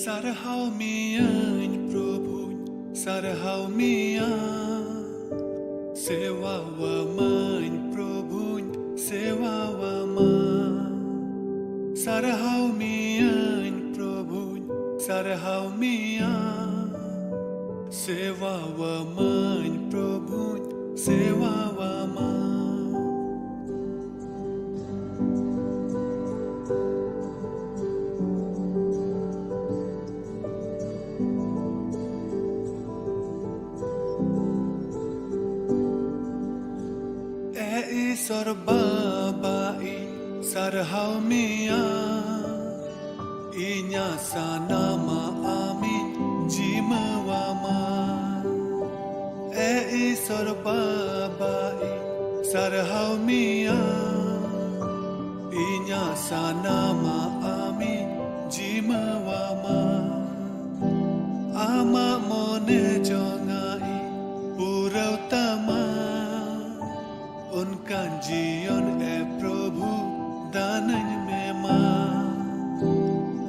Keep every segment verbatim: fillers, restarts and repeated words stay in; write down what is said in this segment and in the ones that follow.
ᱥᱟᱨᱦᱟᱣ ᱢᱤᱭᱟᱹᱧ ᱯᱨᱚᱵᱷᱩᱧ, ᱥᱟᱨᱦᱟᱣ ᱢᱤᱭᱟ᱾ ᱥᱮᱣᱟᱣᱟᱢᱟᱹᱧ ᱯᱨᱚᱵᱷᱩᱧ, ᱥᱮᱣᱟᱣᱟᱢᱟ᱾ ᱥᱟᱨᱦᱟᱣ ᱢᱤᱭᱟᱹᱧ ᱯᱨᱚᱵᱷᱩᱧ, ᱥᱟᱨᱦᱟᱣ ᱢᱤᱭᱟ᱾ ᱥᱮᱣᱟᱣᱟᱢᱟᱹᱧ ᱯᱨᱚᱵᱷᱩᱧ, ᱥᱮᱣᱟᱣᱟᱢᱟ᱾ ᱮ ᱤᱥᱚᱨ ᱵᱟᱵᱟ, ᱤᱧ ᱥᱟᱨᱦᱟᱣ ᱢᱮᱭᱟ, ᱤᱧᱟᱹᱜ ᱥᱟᱱᱟᱢᱟᱜ ᱟᱢᱤᱧ ᱡᱤᱢᱟᱹᱣᱟᱢᱟ᱾ ᱮ ᱤᱥᱚᱨ ᱵᱟᱵᱟ, ᱤᱧ ᱥᱟᱨᱦᱟᱣ ᱢᱮᱭᱟ, ᱤᱧᱟᱹᱜ ᱥᱟᱱᱟᱢᱟᱜ ᱟᱢᱤᱧ ᱡᱤᱢᱟᱹᱣᱟᱢᱟ᱾ ᱟᱢᱟᱜ ᱢᱚᱱᱮ ᱡᱚᱝᱟᱜ ᱤᱧ ᱯᱩᱨᱟᱹᱣ ᱛᱟᱢᱟ, ᱚᱱᱠᱟᱱ ᱡᱤᱭᱚᱱ ᱮ ᱯᱨᱚᱵᱷᱩ ᱫᱟᱱᱟᱹᱧ ᱢᱮ ᱢᱟ᱾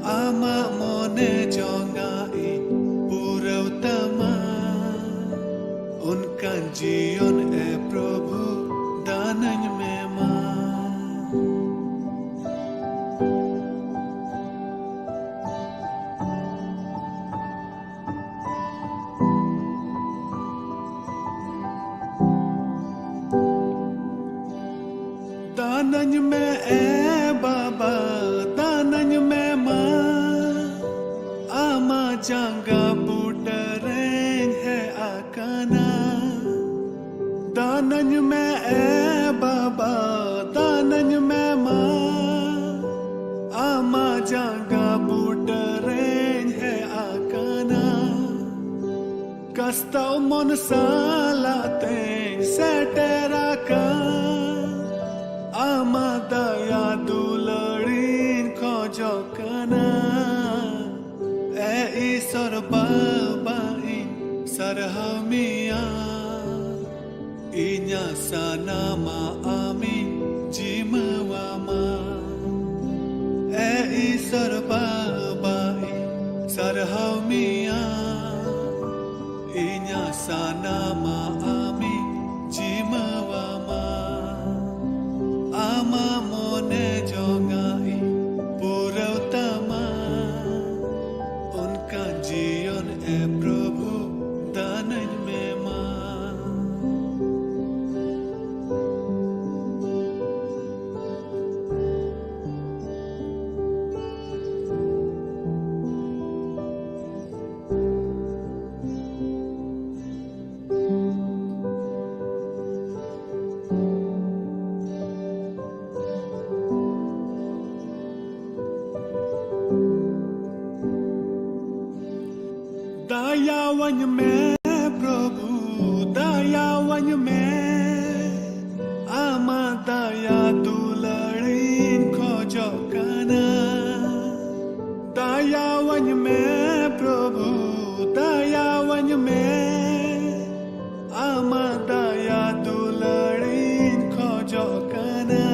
ᱟᱢᱟᱜ ᱢᱚᱱᱮ ᱡᱚᱝᱟᱜ ᱤᱧ ᱯᱩᱨᱟᱹᱣ ᱛᱟᱢᱟ, ᱚᱱᱠᱟᱱ ᱡᱤᱭᱚᱱ ᱮ ᱯᱨᱚᱵᱷᱩ ᱫᱟᱱᱟᱹᱧ ᱢᱮ ᱢᱟ᱾ ᱫᱟᱱᱟᱹᱧ ᱢᱮ ᱮ ᱵᱟᱵᱟ, ᱫᱟᱱᱟᱹᱧ ᱢᱮ ᱢᱟ, ᱟᱢᱟᱜ ᱡᱟᱸᱜᱟ ᱵᱩᱴᱟᱹ ᱨᱮᱧ ᱦᱮᱡ ᱟᱠᱟᱱᱟ᱾ ᱫᱟᱱᱟᱹᱧ ᱢᱮ ᱮ ᱵᱟᱵᱟ, ᱫᱟᱱᱟᱹᱧ ᱢᱮ ᱢᱟ, ᱟᱢᱟᱜ ᱡᱟᱸᱜᱟ ᱵᱩᱴᱟᱹ ᱨᱮᱧ ᱦᱮᱡ ᱟᱠᱟᱱᱟ᱾ ᱠᱟᱥᱛᱟᱣ ᱢᱚᱱ ᱥᱟᱞᱟᱜ ᱛᱮᱧ ᱥᱮᱴᱮᱨ ᱟᱠᱟᱱ, ᱟᱢᱟᱜ ᱫᱟᱭᱟ ᱫᱩᱞᱟᱹᱲᱤᱧ ᱠᱷᱚᱡᱚᱜ ᱠᱟᱱᱟ᱾ ᱮ ᱤᱥᱚᱨ ᱵᱟᱵᱟ, ᱤᱧ ᱥᱟᱨᱦᱟᱣ ᱢᱮᱭᱟ, ᱤᱧᱟᱹᱜ ᱥᱟᱱᱟᱢᱟᱜ ᱟᱢᱤᱧ ᱡᱤᱢᱟᱹᱣᱟᱢᱟ᱾ ᱮ ᱤᱥᱚᱨ ᱵᱟᱵᱟ, ᱤᱧ ᱫᱟᱭᱟ ᱫᱩᱞᱟᱹᱲᱤᱧ ᱠᱷᱚᱡᱚᱜ ᱠᱟᱱᱟ᱾ ᱫᱟᱭᱟᱣᱟᱹᱧ ᱢᱮ ᱯᱨᱚᱵᱷᱩ, ᱫᱟᱭᱟᱣᱟᱹᱧ ᱢᱮ᱾ ᱟᱢᱟᱜ ᱫᱟᱭᱟ ᱫᱩᱞᱟᱹᱲᱤᱧ ᱠᱷᱚᱡᱚᱜ ᱠᱟᱱᱟ᱾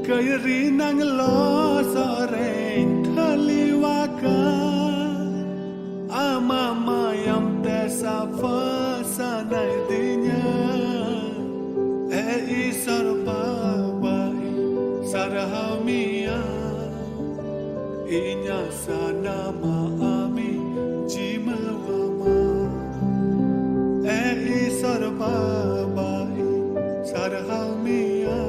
ᱠᱟᱹᱭᱨᱤ ᱱᱟᱝ ᱞᱚᱥᱚᱫ ᱨᱮᱧ ᱴᱷᱟᱹᱞᱤᱣᱟᱠᱟᱱ᱾ ᱟᱢᱟᱜ ᱢᱟᱭᱟᱢ ᱛᱮ ᱥᱟᱯᱷᱟ ᱥᱟᱱᱟᱭᱫᱤᱧᱟ᱾ ᱮ ᱤᱥᱚᱨ ᱵᱟᱵᱟ, ᱤᱧ ᱥᱟᱨᱦᱟᱣ ᱢᱮᱭᱟ᱾ ᱤᱧᱟᱹᱜ ᱥᱟᱱᱟᱢᱟᱜ ᱟᱢᱤᱧ ᱡᱤᱢᱟᱹᱣᱟᱢᱟ᱾ ᱮ ᱤᱥᱚᱨ ᱵᱟᱵᱟ, ᱤᱧ ᱥᱟᱨᱦᱟᱣ ᱢᱮᱭᱟ᱾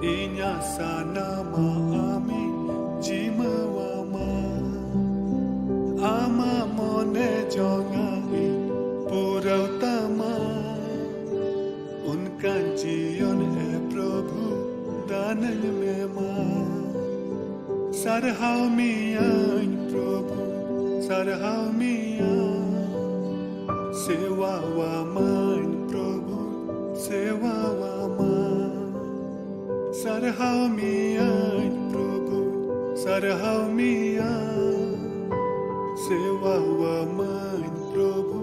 ᱤᱧᱟᱹᱜ ᱥᱟᱱᱟᱢᱟᱜ ᱟᱢᱤᱧ ᱡᱤᱢᱟᱹᱣᱟᱢᱟ᱾ ᱟᱢᱟᱜ ᱢᱚᱱᱮ ᱡᱚᱝᱟᱜ ᱤᱧ ᱯᱩᱨᱟᱹᱣ ᱛᱟᱢᱟ᱾ ᱚᱱᱠᱟᱱ ᱡᱤᱭᱚᱱ ᱮ ᱯᱨᱚᱵᱷᱩ ᱫᱟᱱᱟᱹᱧ ᱢᱮ ᱢᱟ᱾ ᱥᱟᱨᱦᱟᱣ ᱢᱮᱭᱟᱹᱧ ᱯᱨᱚᱵᱷᱩ, ᱥᱟᱨᱦᱟᱣ ᱢᱮᱭᱟ᱾ ᱥᱮᱣᱟᱣᱟᱢᱟᱹᱧ ᱯᱨᱚᱵᱷᱩ, ᱥᱮᱣᱟᱣᱟᱢᱟ᱾ ᱥᱟᱨᱦᱟᱣ ᱢᱮᱭᱟᱹᱧ ᱯᱨᱚᱵᱷᱩ, ᱥᱟᱨᱦᱟᱣ ᱢᱮᱭᱟ᱾ ᱥᱮᱣᱟᱣᱟᱢᱟᱹᱧ ᱯᱨᱚᱵᱷᱩ,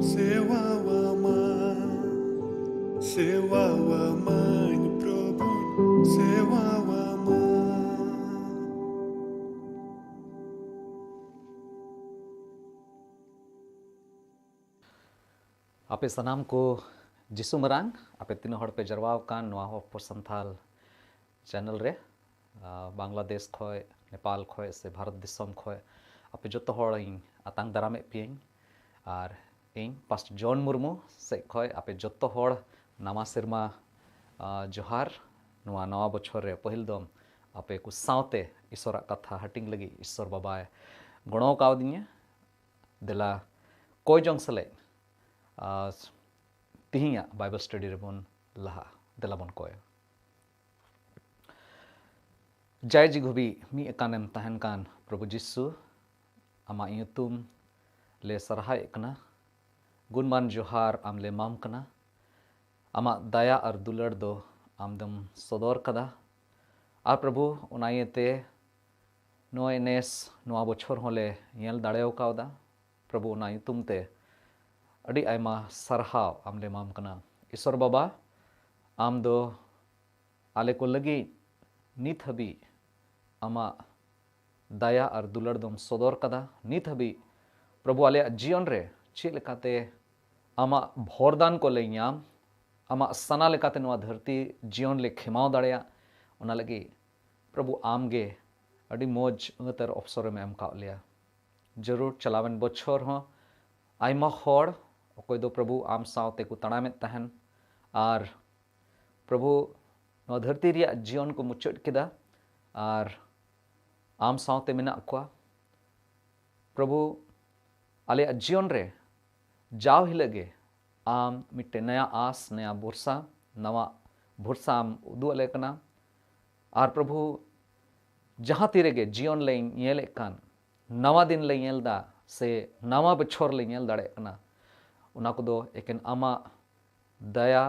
ᱥᱮᱣᱟᱣᱟᱢᱟ᱾ ᱥᱮᱣᱟᱣᱟᱢᱟᱹᱧ ᱯᱨᱚᱵᱷᱩ, ᱥᱮᱣᱟᱣᱟᱢᱟ᱾ ᱟᱯᱮ ᱥᱟᱱᱟᱢ ᱠᱚ ᱡᱤᱥᱩ ᱢᱟᱨᱟᱝ, ᱟᱯᱮ ᱛᱤᱱᱟᱹᱜ ᱦᱚᱲ ᱯᱮ ᱡᱟᱨᱣᱟ ᱟᱠᱟᱱ ᱱᱚᱣᱟ Hope for Santhal channel ᱨᱮ, ᱟᱸ, ᱵᱟᱝᱞᱟᱫᱮᱥ ᱠᱷᱚᱡ, ᱱᱮᱯᱟᱞ ᱠᱷᱚᱡ ᱥᱮ ᱵᱷᱟᱨᱚᱛ ᱫᱤᱥᱚᱢ ᱠᱷᱚᱡ ᱟᱯᱮ ᱡᱚᱛᱚ ᱦᱚᱲ ᱤᱧ ᱟᱛᱟᱝ ᱫᱟᱨᱟᱢᱮᱫ ᱯᱮᱭᱟᱹᱧ᱾ ᱟᱨ ᱤᱧ ᱯᱟᱥᱴᱚᱨ ᱡᱚᱱ ᱢᱩᱨᱢᱩ ᱥᱮᱫ ᱠᱷᱚᱡ ᱟᱯᱮ ᱡᱚᱛᱚ ᱦᱚᱲ ᱱᱟᱣᱟ ᱥᱮᱨᱢᱟ, ᱟᱸ, ᱡᱚᱦᱟᱨ᱾ ᱱᱚᱣᱟ ᱱᱟᱣᱟ ᱵᱚᱪᱷᱚᱨ ᱨᱮ ᱯᱟᱹᱦᱤᱞ ᱫᱚᱢ ᱟᱯᱮ ᱠᱚ ᱥᱟᱶᱛᱮ ᱤᱥᱚᱨᱟᱜ ᱠᱟᱛᱷᱟ ᱦᱟᱹᱴᱤᱧ ᱞᱟᱹᱜᱤᱫ ᱤᱥᱚᱨ ᱵᱟᱵᱟᱭ ᱜᱚᱲᱚ ᱠᱟᱣᱫᱤᱧᱟ᱾ ᱫᱮᱞᱟ ᱠᱚᱭ ᱡᱚᱝ ᱥᱮᱞᱮᱫ, ᱟᱨ ᱛᱤᱦᱤᱧᱟᱜ Bible study ᱨᱮᱵᱚᱱ ᱞᱟᱦᱟᱜᱼᱟ᱾ ᱫᱮᱞᱟ ᱵᱚᱱ ᱠᱚᱭᱟ᱾ ᱡᱟᱭ ᱡᱤᱜ ᱦᱟᱹᱵᱤᱡ ᱢᱤᱫ ᱟᱠᱟᱱᱮᱢ ᱛᱟᱦᱮᱱ ᱠᱟᱱ ᱯᱨᱚᱵᱷᱩ ᱡᱤᱥᱩ, ᱟᱢᱟᱜ ᱧᱩᱛᱩᱢ ᱞᱮ ᱥᱟᱨᱦᱟᱣᱮᱫ ᱠᱟᱱᱟ, ᱜᱩᱱᱢᱟᱱ ᱡᱚᱦᱟᱨ ᱟᱢ ᱞᱮ ᱮᱢᱟᱢ ᱠᱟᱱᱟ᱾ ᱟᱢᱟᱜ ᱫᱟᱭᱟ ᱟᱨ ᱫᱩᱞᱟᱹᱲ ᱫᱚ ᱟᱢ ᱫᱚᱢ ᱥᱚᱫᱚᱨ ᱠᱟᱫᱟ᱾ ᱟᱨ ᱯᱨᱚᱵᱷᱩ, ᱚᱱᱟ ᱤᱭᱟᱹᱛᱮ ᱱᱚᱜᱼᱚᱭ ᱱᱮᱥ ᱱᱚᱣᱟ ᱵᱚᱪᱷᱚᱨ ᱦᱚᱸᱞᱮ ᱧᱮᱞ ᱫᱟᱲᱮ ᱠᱟᱣᱫᱟ᱾ ᱯᱨᱚᱵᱷᱩ, ᱚᱱᱟ ᱧᱩᱛᱩᱢ ᱛᱮ ᱟᱹᱰᱤ ᱟᱭᱢᱟ ᱥᱟᱨᱦᱟᱣ ᱟᱢ ᱞᱮ ᱮᱢᱟᱢ ᱠᱟᱱᱟ᱾ ᱤᱥᱚᱨ ᱵᱟᱵᱟ, ᱟᱢ ᱫᱚ ᱟᱞᱮ ᱠᱚ ᱞᱟᱹᱜᱤᱫ ᱱᱤᱛ ᱦᱟᱹᱵᱤᱡ ᱟᱢᱟᱜ ᱫᱟᱭᱟ ᱟᱨ ᱫᱩᱞᱟᱹᱲ ᱫᱚᱢ ᱥᱚᱫᱚᱨ ᱠᱟᱫᱟ᱾ ᱱᱤᱛ ᱦᱟᱹᱵᱤᱡ ᱯᱨᱚᱵᱷᱩ, ᱟᱞᱮᱭᱟᱜ ᱡᱤᱭᱚᱱ ᱨᱮ ᱪᱮᱫ ᱞᱮᱠᱟᱛᱮ ᱟᱢᱟᱜ ᱵᱷᱚᱨᱫᱟᱱ ᱠᱚᱞᱮ ᱧᱟᱢ, ᱟᱢᱟᱜ ᱥᱟᱱᱟ ᱞᱮᱠᱟᱛᱮ ᱱᱚᱣᱟ ᱫᱷᱟᱹᱨᱛᱤ ᱡᱤᱭᱚᱱ ᱞᱮ ᱠᱷᱮᱢᱟᱣ ᱫᱟᱲᱮᱭᱟᱜ, ᱚᱱᱟ ᱞᱟᱹᱜᱤᱫ ᱯᱨᱚᱵᱷᱩ ᱟᱢ ᱜᱮ ᱟᱹᱰᱤ ᱢᱚᱡᱽ ᱟᱹᱛ ᱟᱨ ᱚᱯᱥᱚᱨᱮᱢ ᱮᱢ ᱠᱟᱜ ᱞᱮᱭᱟ᱾ ᱡᱟᱹᱨᱩᱲ ᱪᱟᱞᱟᱣᱮᱱ ᱵᱚᱪᱷᱚᱨ ᱦᱚᱸ ᱟᱭᱢᱟ ᱦᱚᱲ, ᱚᱠᱚᱭ ᱫᱚ ᱯᱨᱚᱵᱷᱩ ᱟᱢ ᱥᱟᱶᱛᱮ ᱠᱚ ᱛᱟᱲᱟᱢᱮᱫ ᱛᱟᱦᱮᱱ, ᱟᱨ ᱯᱨᱚᱵᱷᱩ ᱱᱚᱣᱟ ᱫᱷᱟᱹᱨᱛᱤ ᱨᱮᱭᱟᱜ ᱡᱤᱭᱚᱱ ᱠᱚ ᱢᱩᱪᱟᱹᱫ ᱠᱮᱫᱟ, ᱟᱨ ᱟᱢ ᱥᱟᱶᱛᱮ ᱢᱮᱱᱟᱜ ᱠᱚᱣᱟ᱾ ᱯᱨᱚᱵᱷᱩ, ᱟᱞᱮᱭᱟᱜ ᱡᱤᱭᱚᱱ ᱨᱮ ᱡᱟᱣ ᱦᱤᱞᱳᱜ ᱜᱮ ᱟᱢ ᱢᱤᱫᱴᱮᱱ ᱱᱟᱭᱟ ᱟᱸᱥ, ᱱᱟᱭᱟ ᱵᱷᱚᱨᱥᱟ, ᱱᱟᱣᱟ ᱵᱷᱚᱨᱥᱟ ᱟᱢ ᱩᱫᱩᱜ ᱟᱞᱮ ᱠᱟᱱᱟ᱾ ᱟᱨ ᱯᱨᱚᱵᱷᱩ, ᱡᱟᱦᱟᱸ ᱛᱤ ᱨᱮᱜᱮ ᱡᱤᱭᱚᱱ ᱞᱮ ᱧᱮᱞᱮᱫ ᱠᱟᱱ, ᱱᱟᱣᱟ ᱫᱤᱱ ᱞᱮ ᱧᱮᱞ ᱮᱫᱟ ᱥᱮ ᱱᱟᱣᱟ ᱵᱚᱪᱷᱚᱨ ᱞᱮ ᱧᱮᱞ ᱫᱟᱲᱮᱭᱟᱜ ᱠᱟᱱᱟ, ᱚᱱᱟ ᱠᱚᱫᱚ ᱮᱠᱮᱱ ᱟᱢᱟᱜ ᱫᱟᱭᱟ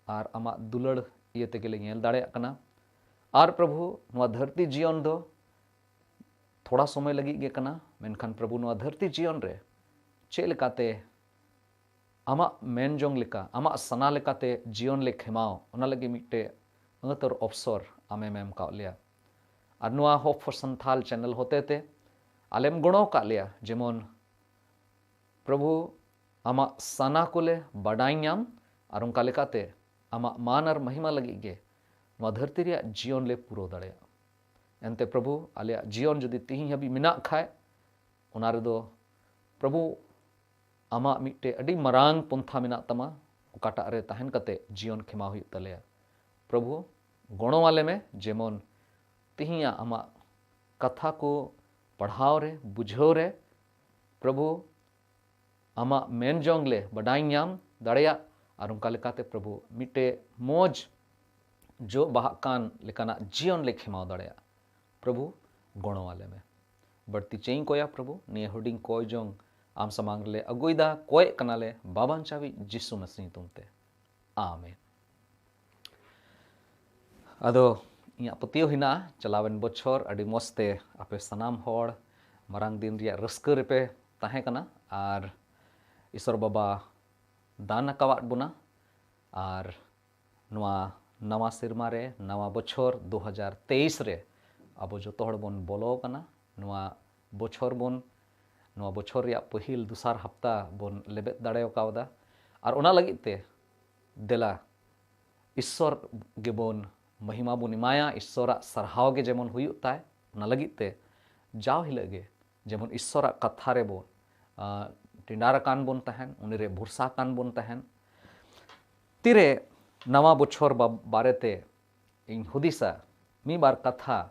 ᱟᱨ ᱟᱢᱟᱜ ᱫᱩᱞᱟᱹᱲ ᱤᱭᱟᱹ ᱛᱮᱜᱮ ᱞᱮ ᱧᱮᱞ ᱫᱟᱲᱮᱭᱟᱜ ᱠᱟᱱᱟ᱾ ᱟᱨ ᱯᱨᱚᱵᱷᱩ, ᱱᱚᱣᱟ ᱫᱷᱟᱹᱨᱛᱤ ᱡᱤᱭᱚᱱ ᱫᱚ ᱛᱷᱚᱲᱟ ᱥᱚᱢᱚᱭ ᱞᱟᱹᱜᱤᱫ ᱜᱮ ᱠᱟᱱᱟ, ᱢᱮᱱᱠᱷᱟᱱ ᱯᱨᱚᱵᱷᱩ, ᱱᱚᱣᱟ ᱫᱷᱟᱹᱨᱛᱤ ᱡᱤᱭᱚᱱ ᱨᱮ ᱪᱮᱫ ᱞᱮᱠᱟᱛᱮ ᱟᱢᱟᱜ ᱢᱮᱱ ᱡᱚᱝ ᱞᱮᱠᱟ, ᱟᱢᱟᱜ ᱥᱟᱱᱟ ᱞᱮᱠᱟᱛᱮ ᱡᱤᱭᱚᱱ ᱞᱮ ᱠᱷᱮᱢᱟᱣ, ᱚᱱᱟ ᱞᱟᱹᱜᱤᱫ ᱢᱤᱫᱴᱮᱡ ᱟᱹᱛ ᱟᱨ ᱚᱯᱥᱚᱨ ᱟᱢᱮᱢ ᱮᱢ ᱠᱟᱣᱟᱫ ᱞᱮᱭᱟ᱾ ᱟᱨ ᱱᱚᱣᱟ Hope for Santhal channel ᱦᱚᱛᱮ ᱛᱮ ᱟᱞᱮᱢ ᱜᱚᱲᱚ ᱟᱠᱟᱫ ᱞᱮᱭᱟ, ᱡᱮᱢᱚᱱ ᱯᱨᱚᱵᱷᱩ, ᱟᱢᱟᱜ ᱥᱟᱱᱟ ᱠᱚᱞᱮ ᱵᱟᱰᱟᱭ ᱧᱟᱢ ᱟᱨ ᱚᱱᱠᱟ ᱞᱮᱠᱟᱛᱮ ᱟᱢᱟᱜ ᱢᱟᱱ ᱟᱨ ᱢᱚᱦᱤᱢᱟ ᱞᱟᱹᱜᱤᱫ ᱜᱮ ᱱᱚᱣᱟ ᱫᱷᱟᱹᱨᱛᱤ ᱨᱮᱭᱟᱜ ᱡᱤᱭᱚᱱ ᱞᱮ ᱯᱩᱨᱟᱹᱣ ᱫᱟᱲᱮᱭᱟᱜ᱾ ᱮᱱᱛᱮ ᱯᱨᱚᱵᱷᱩ, ᱟᱞᱮᱭᱟᱜ ᱡᱤᱭᱚᱱ ᱡᱩᱫᱤ ᱛᱤᱦᱤᱧ ᱦᱟᱹᱵᱤᱡ ᱢᱮᱱᱟᱜ ᱠᱷᱟᱡ, ᱚᱱᱟ ᱨᱮᱫᱚ ᱯᱨᱚᱵᱷᱩ, ᱟᱢᱟᱜ ᱢᱤᱫᱴᱮᱡ ᱟᱹᱰᱤ ᱢᱟᱨᱟᱝ ᱯᱚᱱᱛᱷᱟ ᱢᱮᱱᱟᱜ ᱛᱟᱢᱟ, ᱚᱠᱟᱴᱟᱜ ᱨᱮ ᱛᱟᱦᱮᱱ ᱠᱟᱛᱮ ᱡᱤᱭᱚᱱ ᱠᱷᱮᱢᱟᱣ ᱦᱩᱭᱩᱜ ᱛᱟᱞᱮᱭᱟ᱾ ᱯᱨᱚᱵᱷᱩ, ᱜᱚᱲᱚ ᱟᱞᱮ ᱢᱮ, ᱡᱮᱢᱚᱱ ᱛᱤᱦᱤᱧᱟᱜ ᱟᱢᱟᱜ ᱠᱟᱛᱷᱟ ᱠᱚ ᱯᱟᱲᱦᱟᱣ ᱨᱮ, ᱵᱩᱡᱷᱟᱹᱣ ᱨᱮ, ᱯᱨᱚᱵᱷᱩ, ᱟᱢᱟᱜ ᱢᱮᱱ ᱡᱚᱝ ᱞᱮ ᱵᱟᱰᱟᱭ ᱧᱟᱢ ᱫᱟᱲᱮᱭᱟᱜ, ᱟᱨ ᱚᱱᱠᱟ ᱞᱮᱠᱟᱛᱮ ᱯᱨᱚᱵᱷᱩ, ᱢᱤᱫᱴᱮᱡ ᱢᱚᱡᱽ ᱡᱚ ᱵᱟᱦᱟᱜ ᱠᱟᱱ ᱞᱮᱠᱟᱱᱟᱜ ᱡᱤᱭᱚᱱ ᱞᱮ ᱠᱷᱮᱢᱟᱣ ᱫᱟᱲᱮᱭᱟᱜ᱾ ᱯᱨᱚᱵᱷᱩ, ᱜᱚᱲᱚ ᱟᱞᱮ ᱢᱮ᱾ ᱵᱟᱹᱲᱛᱤ ᱪᱮᱫ ᱤᱧ ᱠᱚᱭᱟ ᱯᱨᱚᱵᱷᱩ, ᱱᱤᱭᱟᱹ ᱦᱩᱰᱤᱧ ᱠᱚᱭ ᱡᱚᱝ ᱟᱢ ᱥᱟᱢᱟᱝ ᱨᱮᱞᱮ ᱟᱹᱜᱩᱭᱮᱫᱟ, ᱠᱚᱭᱮᱜ ᱠᱟᱱᱟᱞᱮ ᱵᱟᱵᱟᱧᱪᱟᱣᱤᱡ ᱡᱤᱥᱩ ᱢᱟᱹᱥᱤ ᱧᱩᱛᱩᱢ ᱛᱮ᱾ ᱟᱢᱮᱱ᱾ ᱟᱫᱚ ᱤᱧᱟᱹᱜ ᱯᱟᱹᱛᱭᱟᱹᱣ ᱦᱮᱱᱟᱜᱼᱟ, ᱪᱟᱞᱟᱣᱮᱱ ᱵᱚᱪᱷᱚᱨ ᱟᱹᱰᱤ ᱢᱚᱡᱽ ᱛᱮ ᱟᱯᱮ ᱥᱟᱱᱟᱢ ᱦᱚᱲ ᱢᱟᱨᱟᱝ ᱫᱤᱱ ᱨᱮᱭᱟᱜ ᱨᱟᱹᱥᱠᱟᱹ ᱨᱮᱯᱮ ᱛᱟᱦᱮᱸ ᱠᱟᱱᱟ ᱟᱨ ᱤᱥᱚᱨ ᱵᱟᱵᱟ ᱫᱟᱱ ᱟᱠᱟᱣᱟᱫ ᱵᱚᱱᱟ᱾ ᱟᱨ ᱱᱚᱣᱟ ᱱᱟᱣᱟ ᱥᱮᱨᱢᱟ ᱨᱮ, ᱱᱟᱣᱟ ᱵᱚᱪᱷᱚᱨ ᱫᱩ ᱦᱟᱡᱟᱨ ᱛᱮᱭᱤᱥ ᱨᱮ ᱟᱵᱚ ᱡᱚᱛᱚ ᱦᱚᱲ ᱵᱚᱱ ᱵᱚᱞᱚ ᱟᱠᱟᱱᱟ᱾ ᱱᱚᱣᱟ ᱵᱚᱪᱷᱚᱨ ᱵᱚᱱ, ᱱᱚᱣᱟ ᱵᱚᱪᱷᱚᱨ ᱨᱮᱭᱟᱜ ᱯᱟᱹᱦᱤᱞ ᱫᱚᱥᱟᱨ ᱦᱟᱯᱛᱟ ᱵᱚᱱ ᱞᱮᱵᱮᱫ ᱫᱟᱲᱮ ᱠᱟᱣᱫᱟ᱾ ᱟᱨ ᱚᱱᱟ ᱞᱟᱹᱜᱤᱫ ᱛᱮ ᱫᱮᱞᱟ ᱤᱥᱥᱚᱨ ᱜᱮᱵᱚᱱ ᱢᱚᱦᱤᱢᱟ ᱵᱚᱱ ᱮᱢᱟᱭᱟ, ᱤᱥᱥᱚᱨᱟᱜ ᱥᱟᱨᱦᱟᱣ ᱜᱮ ᱡᱮᱢᱚᱱ ᱦᱩᱭᱩᱜ ᱛᱟᱭ᱾ ᱚᱱᱟ ᱞᱟᱹᱜᱤᱫ ᱛᱮ ᱡᱟᱣ ᱦᱤᱞᱳᱜ ᱜᱮ ᱡᱮᱢᱚᱱ ᱤᱥᱥᱚᱨᱟᱜ ᱠᱟᱛᱷᱟ ᱨᱮᱵᱚᱱ, ᱟᱸ, ᱴᱮᱸᱰᱟᱨ ᱟᱠᱟᱱ ᱵᱚᱱ ᱛᱟᱦᱮᱱ, ᱩᱱᱤᱨᱮ ᱵᱷᱚᱨᱥᱟ ᱟᱠᱟᱱ ᱵᱚᱱ ᱛᱟᱦᱮᱱ᱾ ᱛᱤᱨᱮ ᱱᱟᱣᱟ ᱵᱚᱪᱷᱚᱨ ᱵᱟ-, ᱵᱟᱨᱮᱛᱮ ᱤᱧ ᱦᱩᱫᱤᱥᱟ, ᱢᱤᱫ ᱵᱟᱨ ᱠᱟᱛᱷᱟ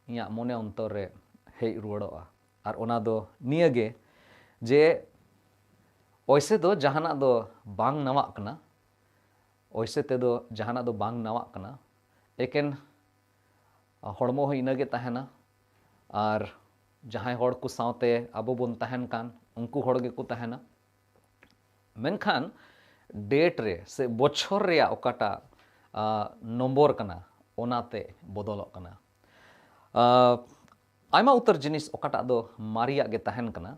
ᱤᱧᱟᱹᱜ ᱢᱚᱱᱮ ᱚᱱᱛᱚᱨ ᱨᱮ ᱦᱮᱡ ᱨᱩᱣᱟᱹᱲᱚᱜᱼᱟ᱾ ᱟᱨ ᱚᱱᱟ ᱫᱚ ᱱᱤᱭᱟᱹ ᱜᱮ ᱡᱮ ᱚᱭᱥᱮ ᱫᱚ ᱡᱟᱦᱟᱱᱟᱜ ᱫᱚ ᱵᱟᱝ ᱱᱟᱣᱟᱜ ᱠᱟᱱᱟ, ᱚᱭᱥᱮ ᱛᱮᱫᱚ ᱡᱟᱦᱟᱱᱟᱜ ᱫᱚ ᱵᱟᱝ ᱱᱟᱣᱟᱜ ᱠᱟᱱᱟ, ᱮᱠᱮᱱ ᱦᱚᱲᱢᱚ ᱦᱚᱸ ᱤᱱᱟᱹᱜᱮ ᱛᱟᱦᱮᱱᱟ᱾ ᱟᱨ ᱡᱟᱦᱟᱸᱭ ᱦᱚᱲ ᱠᱚ ᱥᱟᱶᱛᱮ ᱟᱵᱚ ᱵᱚᱱ ᱛᱟᱦᱮᱱ ᱠᱟᱱ, ᱩᱱᱠᱩ ᱦᱚᱲ ᱜᱮᱠᱚ ᱛᱟᱦᱮᱱᱟ᱾ ᱢᱮᱱᱠᱷᱟᱱ ᱰᱮᱴ ᱨᱮ ᱥᱮ ᱵᱚᱪᱷᱚᱨ ᱨᱮᱭᱟᱜ ᱚᱠᱟᱴᱟᱜ, ᱟ, ᱱᱚᱢᱵᱚᱨ ᱠᱟᱱᱟ, ᱚᱱᱟᱛᱮ ᱵᱚᱫᱚᱞᱚᱜ ᱠᱟᱱᱟ᱾ ᱟ, ᱟᱭᱢᱟ ᱩᱛᱟᱹᱨ ᱡᱤᱱᱤᱥ ᱚᱠᱟᱴᱟᱜ ᱫᱚ ᱢᱟᱨᱮᱭᱟᱜ ᱜᱮ ᱛᱟᱦᱮᱱ ᱠᱟᱱᱟ᱾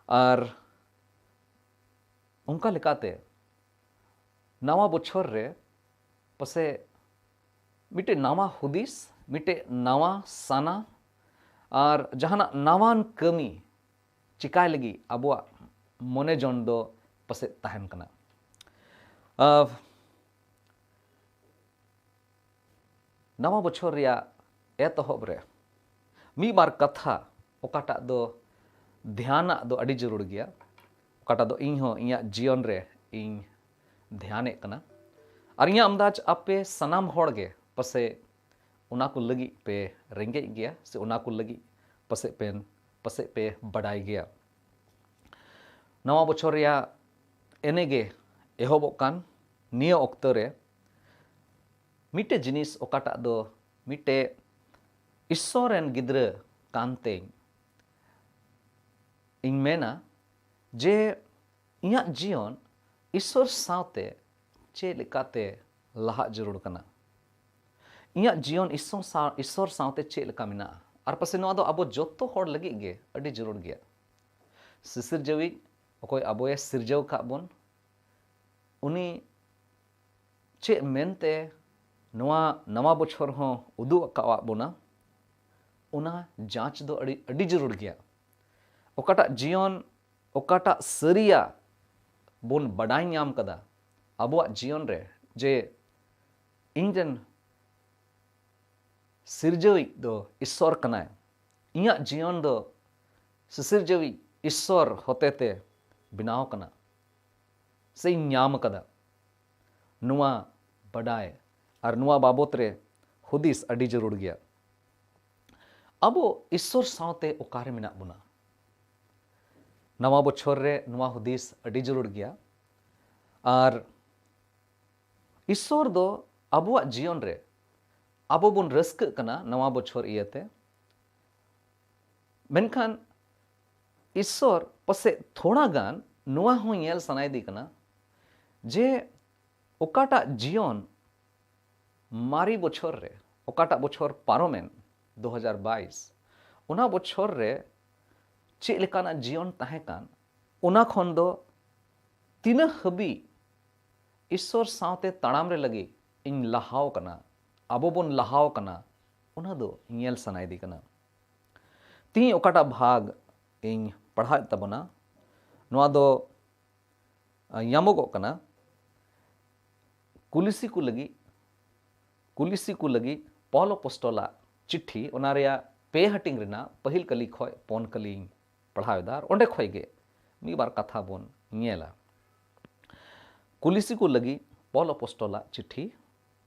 ᱟᱨ ᱚᱱᱠᱟ ᱞᱮᱠᱟᱛᱮ ᱱᱟᱣᱟ ᱵᱚᱪᱷᱚᱨ ᱨᱮ ᱯᱟᱥᱮ ᱢᱤᱫᱴᱮᱡ ᱱᱟᱣᱟ ᱦᱩᱫᱤᱥ, ᱢᱤᱫᱴᱮᱡ ᱱᱟᱣᱟ ᱥᱟᱱᱟ ᱟᱨ ᱡᱟᱦᱟᱱᱟᱜ ᱱᱟᱣᱟᱱ ᱠᱟᱹᱢᱤ ᱪᱤᱠᱟᱭ ᱞᱟᱹᱜᱤᱫ ᱟᱵᱚᱣᱟᱜ ᱢᱚᱱᱮ ᱡᱚᱱ ᱫᱚ ᱯᱟᱥᱮᱡ ᱛᱟᱦᱮᱱ ᱠᱟᱱᱟ᱾ ᱟᱨ ᱱᱟᱣᱟ ᱵᱚᱪᱷᱚᱨ ᱨᱮᱭᱟᱜ ᱮᱛᱚᱦᱚᱵ ᱨᱮ ᱢᱤᱫ ᱵᱟᱨ ᱠᱟᱛᱷᱟ ᱚᱠᱟᱴᱟᱜ ᱫᱚ ᱫᱷᱮᱭᱟᱱᱟᱜ ᱫᱚ ᱟᱹᱰᱤ ᱡᱟᱹᱨᱩᱲ ᱜᱮᱭᱟ, ᱚᱠᱟᱴᱟᱜ ᱫᱚ ᱤᱧ ᱦᱚᱸ ᱤᱧᱟᱹᱜ ᱡᱤᱭᱚᱱ ᱨᱮ ᱤᱧ ᱫᱷᱮᱭᱟᱱᱮᱫ ᱠᱟᱱᱟ᱾ ᱟᱨ ᱤᱧᱟᱹᱜ ᱟᱢᱫᱟᱡᱽ ᱟᱯᱮ ᱥᱟᱱᱟᱢ ᱦᱚᱲ ᱜᱮ ᱯᱟᱥᱮᱡ ᱚᱱᱟ ᱠᱚ ᱞᱟᱹᱜᱤᱫ ᱯᱮ ᱨᱮᱸᱜᱮᱡ ᱜᱮᱭᱟ ᱥᱮ ᱚᱱᱟ ᱠᱚ ᱞᱟᱹᱜᱤᱫ ᱯᱟᱥᱮᱡ ᱯᱮ, ᱯᱟᱥᱮᱡ ᱯᱮ ᱵᱟᱰᱟᱭ ᱜᱮᱭᱟ᱾ ᱱᱟᱣᱟ ᱵᱚᱪᱷᱚᱨ ᱨᱮᱭᱟᱜ ᱮᱱᱮ ᱜᱮ ᱮᱦᱚᱵᱚᱜ ᱠᱟᱱ ᱱᱤᱭᱟᱹ ᱚᱠᱛᱚ ᱨᱮ ᱢᱤᱫᱴᱮᱡ ᱡᱤᱱᱤᱥ ᱚᱠᱟᱴᱟᱜ ᱫᱚ ᱢᱤᱫᱴᱮᱡ ᱤᱥᱥᱚᱨ ᱨᱮᱱ ᱜᱤᱫᱽᱨᱟᱹ ᱠᱟᱱᱛᱮᱧ ᱤᱧ ᱢᱮᱱᱟ ᱡᱮ ᱤᱧᱟᱹᱜ ᱡᱤᱭᱚᱱ ᱤᱥᱥᱚᱨ ᱥᱟᱶᱛᱮ ᱪᱮᱫ ᱞᱮᱠᱟᱛᱮ ᱞᱟᱦᱟᱜ ᱡᱟᱹᱨᱩᱲ ᱠᱟᱱᱟ? ᱤᱧᱟᱹᱜ ᱡᱤᱭᱚᱱ ᱤᱥᱥᱚᱨ ᱥᱟᱶ, ᱤᱥᱥᱚᱨ ᱥᱟᱶᱛᱮ ᱪᱮᱫ ᱞᱮᱠᱟ ᱢᱮᱱᱟᱜᱼᱟ? ᱟᱨ ᱯᱟᱥᱮ ᱱᱚᱣᱟ ᱫᱚ ᱟᱵᱚ ᱡᱚᱛᱚ ᱦᱚᱲ ᱞᱟᱹᱜᱤᱫ ᱜᱮ ᱟᱹᱰᱤ ᱡᱟᱹᱨᱩᱲ ᱜᱮᱭᱟ᱾ ᱥᱤᱥᱤᱨᱡᱟᱹᱣᱤᱡ, ᱚᱠᱚᱭ ᱟᱵᱚᱭᱮ ᱥᱤᱨᱡᱟᱹᱣ ᱟᱠᱟᱫ ᱵᱚᱱ, ᱩᱱᱤ ᱪᱮᱫ ᱢᱮᱱᱛᱮ ᱱᱚᱣᱟ ᱱᱟᱣᱟ ᱵᱚᱪᱷᱚᱨ ᱦᱚᱸ ᱩᱫᱩᱜ ᱟᱠᱟᱣᱟᱫ ᱵᱚᱱᱟ, ᱚᱱᱟ ᱡᱟᱸᱪ ᱫᱚ ᱟᱹᱰᱤ, ᱟᱹᱰᱤ ᱡᱟᱹᱨᱩᱲ ᱜᱮᱭᱟ᱾ ᱚᱠᱟᱴᱟᱜ ᱡᱤᱭᱚᱱ, ᱚᱠᱟᱴᱟᱜ ᱥᱟᱹᱨᱤᱭᱟᱜ ᱵᱚᱱ ᱵᱟᱰᱟᱭ ᱧᱟᱢ ᱠᱟᱫᱟ ᱟᱵᱚᱣᱟᱜ ᱡᱤᱭᱚᱱ ᱨᱮ, ᱡᱮ ᱤᱧ ᱨᱮᱱ ᱥᱤᱨᱡᱟᱹᱣᱤᱡ ᱫᱚ ᱤᱥᱥᱚᱨ ᱠᱟᱱᱟᱭ, ᱤᱧᱟᱹᱜ ᱡᱤᱭᱚᱱ ᱫᱚ ᱥᱤᱥᱤᱨᱡᱟᱹᱣᱤᱡ ᱤᱥᱥᱚᱨ ᱦᱚᱛᱮᱛᱮ ᱵᱮᱱᱟᱣ ᱠᱟᱱᱟ ᱥᱮᱧ ᱧᱟᱢ ᱟᱠᱟᱫᱟ, ᱱᱚᱣᱟ ᱵᱟᱰᱟᱭ ᱟᱨ ᱱᱚᱣᱟ ᱵᱟᱵᱚᱛ ᱨᱮ ᱦᱩᱫᱤᱥ ᱟᱹᱰᱤ ᱡᱟᱹᱨᱩᱲ ᱜᱮᱭᱟ᱾ ᱟᱵᱚ ᱤᱥᱥᱚᱨ ᱥᱟᱶᱛᱮ ᱚᱠᱟᱨᱮ ᱢᱮᱱᱟᱜ ᱵᱚᱱᱟ? ᱱᱟᱣᱟ ᱵᱚᱪᱷᱚᱨ ᱨᱮ ᱱᱚᱣᱟ ᱦᱩᱫᱤᱥ ᱟᱹᱰᱤ ᱡᱟᱹᱨᱩᱲ ᱜᱮᱭᱟ᱾ ᱟᱨ ᱤᱥᱥᱚᱨ ᱫᱚ ᱟᱵᱚᱣᱟᱜ ᱡᱤᱭᱚᱱ ᱨᱮ ᱟᱵᱚ ᱵᱚᱱ ᱨᱟᱹᱥᱠᱟᱹᱜ ᱠᱟᱱᱟ ᱱᱟᱣᱟ ᱵᱚᱪᱷᱚᱨ ᱤᱭᱟᱹᱛᱮ, ᱢᱮᱱᱠᱷᱟᱱ ᱤᱥᱥᱚᱨ ᱯᱟᱥᱮᱡ ᱛᱷᱚᱲᱟ ᱜᱟᱱ ᱱᱚᱣᱟ ᱦᱚᱸ ᱧᱮᱞ ᱥᱟᱱᱟᱭᱮᱫᱮ ᱠᱟᱱᱟ ᱡᱮ ᱚᱠᱟᱴᱟᱜ ᱡᱤᱭᱚᱱ ᱢᱟᱨᱮ ᱵᱚᱪᱷᱚᱨ ᱨᱮ, ᱚᱠᱟᱴᱟᱜ ᱵᱚᱪᱷᱚᱨ ᱯᱟᱨᱚᱢᱮᱱ, ᱫᱩ ᱦᱟᱡᱟᱨ ᱵᱟᱭᱤᱥ, ᱚᱱᱟ ᱵᱚᱪᱷᱚᱨ ᱨᱮ ᱪᱮᱫ ᱞᱮᱠᱟᱱᱟᱜ ᱡᱤᱭᱚᱱ ᱛᱟᱦᱮᱸ ᱠᱟᱱ, ᱚᱱᱟ ᱠᱷᱚᱱ ᱫᱚ ᱛᱤᱱᱟᱹᱜ ᱦᱟᱹᱵᱤᱡ ᱤᱥᱥᱚᱨ ᱥᱟᱶᱛᱮ ᱛᱟᱲᱟᱢ ᱨᱮ ᱞᱟᱹᱜᱤᱫ ᱤᱧ ᱞᱟᱦᱟᱣ ᱠᱟᱱᱟ, ᱟᱵᱚ ᱵᱚᱱ ᱞᱟᱦᱟᱣ ᱠᱟᱱᱟ, ᱚᱱᱟ ᱫᱚ ᱧᱮᱞ ᱥᱟᱱᱟᱭᱮᱫᱮ ᱠᱟᱱᱟ᱾ ᱛᱤᱦᱤᱧ ᱚᱠᱟᱴᱟᱜ ᱵᱷᱟᱜᱽ ᱤᱧ ᱯᱟᱲᱦᱟᱣᱮᱫ ᱛᱟᱵᱚᱱᱟ, ᱱᱚᱣᱟ ᱫᱚ, ᱟ, ᱧᱟᱢᱚᱜᱚᱜ ᱠᱟᱱᱟ ᱠᱩᱞᱤᱥᱤ ᱠᱚ ᱞᱟᱹᱜᱤᱫ, ᱠᱩᱞᱤᱥᱤ ᱠᱚ ᱞᱟᱹᱜᱤᱫ ᱯᱚᱞ ᱟᱯᱚᱥᱴᱚᱞᱟᱜ ᱪᱤᱴᱷᱤ, ᱚᱱᱟ ᱨᱮᱭᱟᱜ ᱯᱮ ᱦᱟᱹᱴᱤᱧ ᱨᱮᱱᱟᱜ ᱯᱟᱹᱦᱤᱞ ᱠᱟᱹᱞᱤ ᱠᱷᱚᱱ ᱯᱩᱱ ᱠᱟᱹᱞᱤᱧ ᱯᱟᱲᱦᱟᱣ ᱮᱫᱟ, ᱟᱨ ᱚᱸᱰᱮ ᱠᱷᱚᱱ ᱜᱮ ᱢᱤᱫ ᱵᱟᱨ ᱠᱟᱛᱷᱟ ᱵᱚᱱ ᱧᱮᱞᱟ᱾ ᱠᱩᱞᱤᱥᱤ ᱠᱚ ᱞᱟᱹᱜᱤᱫ ᱯᱚᱞ ᱟᱯᱚᱥᱴᱚᱞᱟᱜ ᱪᱤᱴᱷᱤ,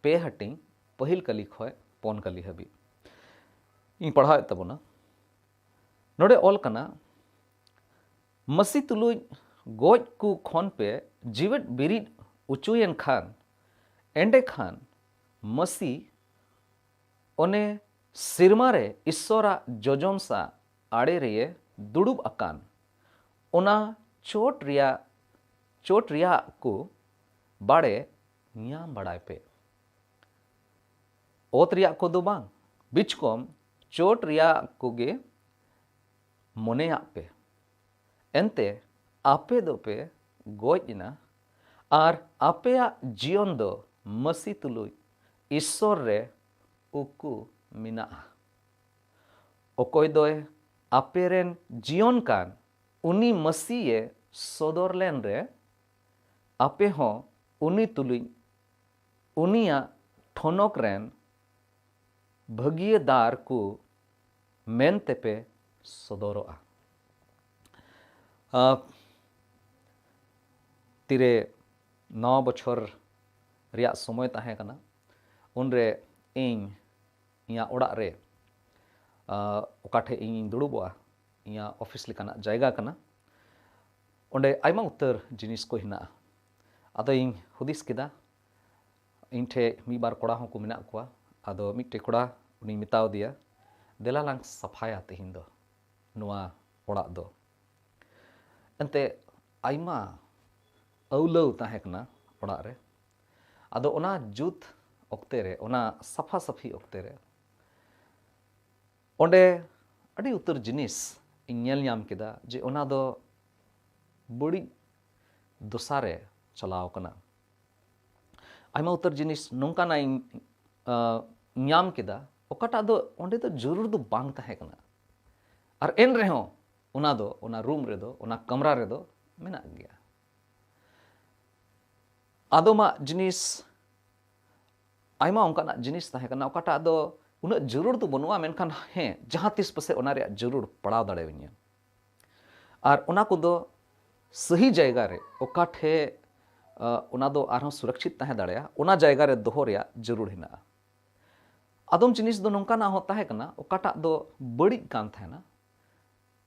ᱯᱮ ᱦᱟᱹᱴᱤᱧ, ᱯᱟᱹᱦᱤᱞ ᱠᱟᱹᱞᱤ ᱠᱷᱚᱱ ᱯᱩᱱ ᱠᱟᱹᱞᱤ ᱦᱟᱹᱵᱤᱡ ᱤᱧ ᱯᱟᱲᱦᱟᱣᱮᱫ ᱛᱟᱵᱚᱱᱟ᱾ ᱱᱚᱰᱮ ᱚᱞ ᱠᱟᱱᱟ, ᱢᱟᱹᱥᱤ ᱛᱩᱞᱩᱡ ᱜᱚᱡ ᱠᱚ ᱠᱷᱚᱱ ᱯᱮ ᱡᱤᱣᱮᱫ ᱵᱤᱨᱤᱫ ᱚᱪᱚᱭᱮᱱ ᱠᱷᱟᱱ, ᱮᱸᱰᱮᱠᱷᱟᱱ ᱢᱟᱹᱥᱤ ᱚᱱᱮ ᱥᱮᱨᱢᱟ ᱨᱮ ᱤᱥᱥᱚᱨᱟᱜ ᱡᱚᱡᱚᱢ ᱥᱟ ᱟᱲᱮ ᱨᱮᱭᱮ ᱫᱩᱲᱩᱵ ᱟᱠᱟᱱ, ᱚᱱᱟ ᱪᱚᱴ ᱨᱮᱭᱟᱜ, ᱪᱚᱴ ᱨᱮᱭᱟᱜ ᱠᱚ ᱵᱟᱲᱮ ᱧᱟᱢ ᱵᱟᱲᱟᱭ ᱯᱮ᱾ ᱚᱛ ᱨᱮᱭᱟᱜ ᱠᱚᱫᱚ ᱵᱟᱝ, ᱵᱤᱪᱠᱚᱢ ᱪᱚᱴ ᱨᱮᱭᱟᱜ ᱠᱚᱜᱮ ᱢᱚᱱᱮᱭᱟᱜ ᱯᱮ᱾ ᱮᱱᱛᱮ ᱟᱯᱮ ᱫᱚᱯᱮ ᱜᱚᱡ ᱮᱱᱟ, ᱟᱨ ᱟᱯᱮᱭᱟᱜ ᱡᱤᱭᱚᱱ ᱫᱚ ᱢᱟᱹᱥᱤ ᱛᱩᱞᱩᱡ ᱤᱥᱥᱚᱨ ᱨᱮ ᱩᱠᱩ ᱢᱮᱱᱟᱜᱼᱟ᱾ ᱚᱠᱚᱭ ᱫᱚᱭ ᱟᱯᱮᱨᱮᱱ ᱡᱤᱭᱚᱱ ᱠᱟᱱ, ᱩᱱᱤ ᱢᱟᱹᱥᱤᱭᱮ ᱥᱚᱫᱚᱨ ᱞᱮᱱ ᱨᱮ, ᱟᱯᱮ ᱦᱚᱸ ᱩᱱᱤ ᱛᱩᱞᱩᱡ ᱩᱱᱤᱭᱟᱜ ᱴᱷᱚᱱᱚᱠ ᱨᱮᱱ ᱵᱷᱟᱹᱜᱤᱭᱟᱹᱫᱟᱨ ᱠᱚ ᱢᱮᱱ ᱛᱮᱯᱮ ᱥᱚᱫᱚᱨᱚᱜᱼᱟ᱾ ᱟᱸ, ᱛᱤᱨᱮ ᱱᱟᱣᱟ ᱵᱚᱪᱷᱚᱨ ᱨᱮᱭᱟᱜ ᱥᱚᱢᱚᱭ ᱛᱟᱦᱮᱸ ᱠᱟᱱᱟ, ᱩᱱᱨᱮ ᱤᱧ ᱤᱧᱟᱹᱜ ᱚᱲᱟᱜ ᱨᱮ, ᱟᱸ, ᱚᱠᱟ ᱴᱷᱮᱡ ᱤᱧᱤᱧ ᱫᱩᱲᱩᱵᱚᱜᱼᱟ, ᱤᱧᱟᱹᱜ ᱚᱯᱷᱤᱥ ᱞᱮᱠᱟᱱᱟᱜ ᱡᱟᱭᱜᱟ ᱠᱟᱱᱟ, ᱚᱸᱰᱮ ᱟᱭᱢᱟ ᱩᱛᱟᱹᱨ ᱡᱤᱱᱤᱥ ᱠᱚ ᱦᱮᱱᱟᱜᱼᱟ᱾ ᱟᱫᱚ ᱤᱧ ᱦᱩᱫᱤᱥ ᱠᱮᱫᱟ, ᱤᱧ ᱴᱷᱮᱡ ᱢᱤᱫ ᱵᱟᱨ ᱠᱚᱲᱟ ᱦᱚᱸᱠᱚ ᱢᱮᱱᱟᱜ ᱠᱚᱣᱟ᱾ ᱟᱫᱚ ᱢᱤᱫᱴᱮᱡ ᱠᱚᱲᱟ, ᱩᱱᱤᱧ ᱢᱮᱛᱟᱣ ᱫᱮᱭᱟ, "ᱫᱮᱞᱟ ᱞᱟᱝ ᱥᱟᱯᱷᱟᱭᱟ ᱛᱮᱦᱮᱧ ᱫᱚ ᱱᱚᱣᱟ ᱚᱲᱟᱜ ᱫᱚ᱾" ᱮᱱᱛᱮ ᱟᱭᱢᱟ ᱟᱹᱣᱞᱟᱹᱣ ᱛᱟᱦᱮᱸ ᱠᱟᱱᱟ ᱚᱲᱟᱜ ᱨᱮ᱾ ᱟᱫᱚ ᱚᱱᱟ ᱡᱩᱛ ᱚᱠᱛᱮ ᱨᱮ, ᱚᱱᱟ ᱥᱟᱯᱷᱟ ᱥᱟᱹᱯᱷᱤ ᱚᱠᱛᱮ ᱨᱮ, ᱚᱸᱰᱮ ᱟᱹᱰᱤ ᱩᱛᱟᱹᱨ ᱡᱤᱱᱤᱥ ᱤᱧ ᱧᱮᱞ ᱧᱟᱢ ᱠᱮᱫᱟ ᱡᱮ ᱚᱱᱟ ᱫᱚ ᱵᱟᱹᱲᱤᱡ ᱫᱚᱥᱟ ᱨᱮ ᱪᱟᱞᱟᱣ ᱠᱟᱱᱟ᱾ ᱟᱭᱢᱟ ᱩᱛᱟᱹᱨ ᱡᱤᱱᱤᱥ ᱱᱚᱝᱠᱟᱱᱟᱜ ᱤᱧ, ᱟᱸ, ᱧᱟᱢ ᱠᱮᱫᱟ, ᱚᱠᱟᱴᱟᱜ ᱫᱚ ᱚᱸᱰᱮ ᱫᱚ ᱡᱟᱹᱨᱩᱲ ᱫᱚ ᱵᱟᱝ ᱛᱟᱦᱮᱸ ᱠᱟᱱᱟ᱾ ᱟᱨ ᱮᱱ ᱨᱮᱦᱚᱸ ᱚᱱᱟ ᱫᱚ, ᱚᱱᱟ ᱨᱩᱢ ᱨᱮᱫᱚ, ᱚᱱᱟ ᱠᱟᱢᱨᱟ ᱨᱮᱫᱚ ᱢᱮᱱᱟᱜ ᱜᱮᱭᱟ᱾ ᱟᱫᱚᱢᱟᱜ ᱡᱤᱱᱤᱥ, ᱟᱭᱢᱟ ᱚᱱᱠᱟᱱᱟᱜ ᱡᱤᱱᱤᱥ ᱛᱟᱦᱮᱸ ᱠᱟᱱᱟ, ᱚᱠᱟᱴᱟᱜ ᱫᱚ ᱩᱱᱟᱹᱜ ᱡᱟᱹᱨᱩᱲ ᱫᱚ ᱵᱟᱹᱱᱩᱜᱼᱟ, ᱢᱮᱱᱠᱷᱟᱱ ᱦᱮᱸ, ᱡᱟᱦᱟᱸ ᱛᱤᱥ ᱯᱟᱥᱮᱡ ᱚᱱᱟ ᱨᱮᱭᱟᱜ ᱡᱟᱹᱨᱩᱲ ᱯᱟᱲᱟᱣ ᱫᱟᱲᱮᱭᱟᱹᱧᱟ᱾ ᱟᱨ ᱚᱱᱟ ᱠᱚᱫᱚ ᱥᱟᱹᱦᱤ ᱡᱟᱭᱜᱟ ᱨᱮ, ᱚᱠᱟ ᱴᱷᱮᱡ, ᱟᱸ, ᱚᱱᱟ ᱫᱚ ᱟᱨᱦᱚᱸ ᱥᱩᱨᱚᱠᱪᱷᱤᱛ ᱛᱟᱦᱮᱸ ᱫᱟᱲᱮᱭᱟᱜᱼᱟ, ᱚᱱᱟ ᱡᱟᱭᱜᱟ ᱨᱮ ᱫᱚᱦᱚ ᱨᱮᱭᱟᱜ ᱡᱟᱹᱨᱩᱲ ᱦᱮᱱᱟᱜᱼᱟ᱾ ᱟᱫᱚᱢ ᱡᱤᱱᱤᱥ ᱫᱚ ᱱᱚᱝᱠᱟᱱᱟᱜ ᱦᱚᱸ ᱛᱟᱦᱮᱸ ᱠᱟᱱᱟ, ᱚᱠᱟᱴᱟᱜ ᱫᱚ ᱵᱟᱹᱲᱤᱡ ᱠᱟᱱ ᱛᱟᱦᱮᱱᱟ,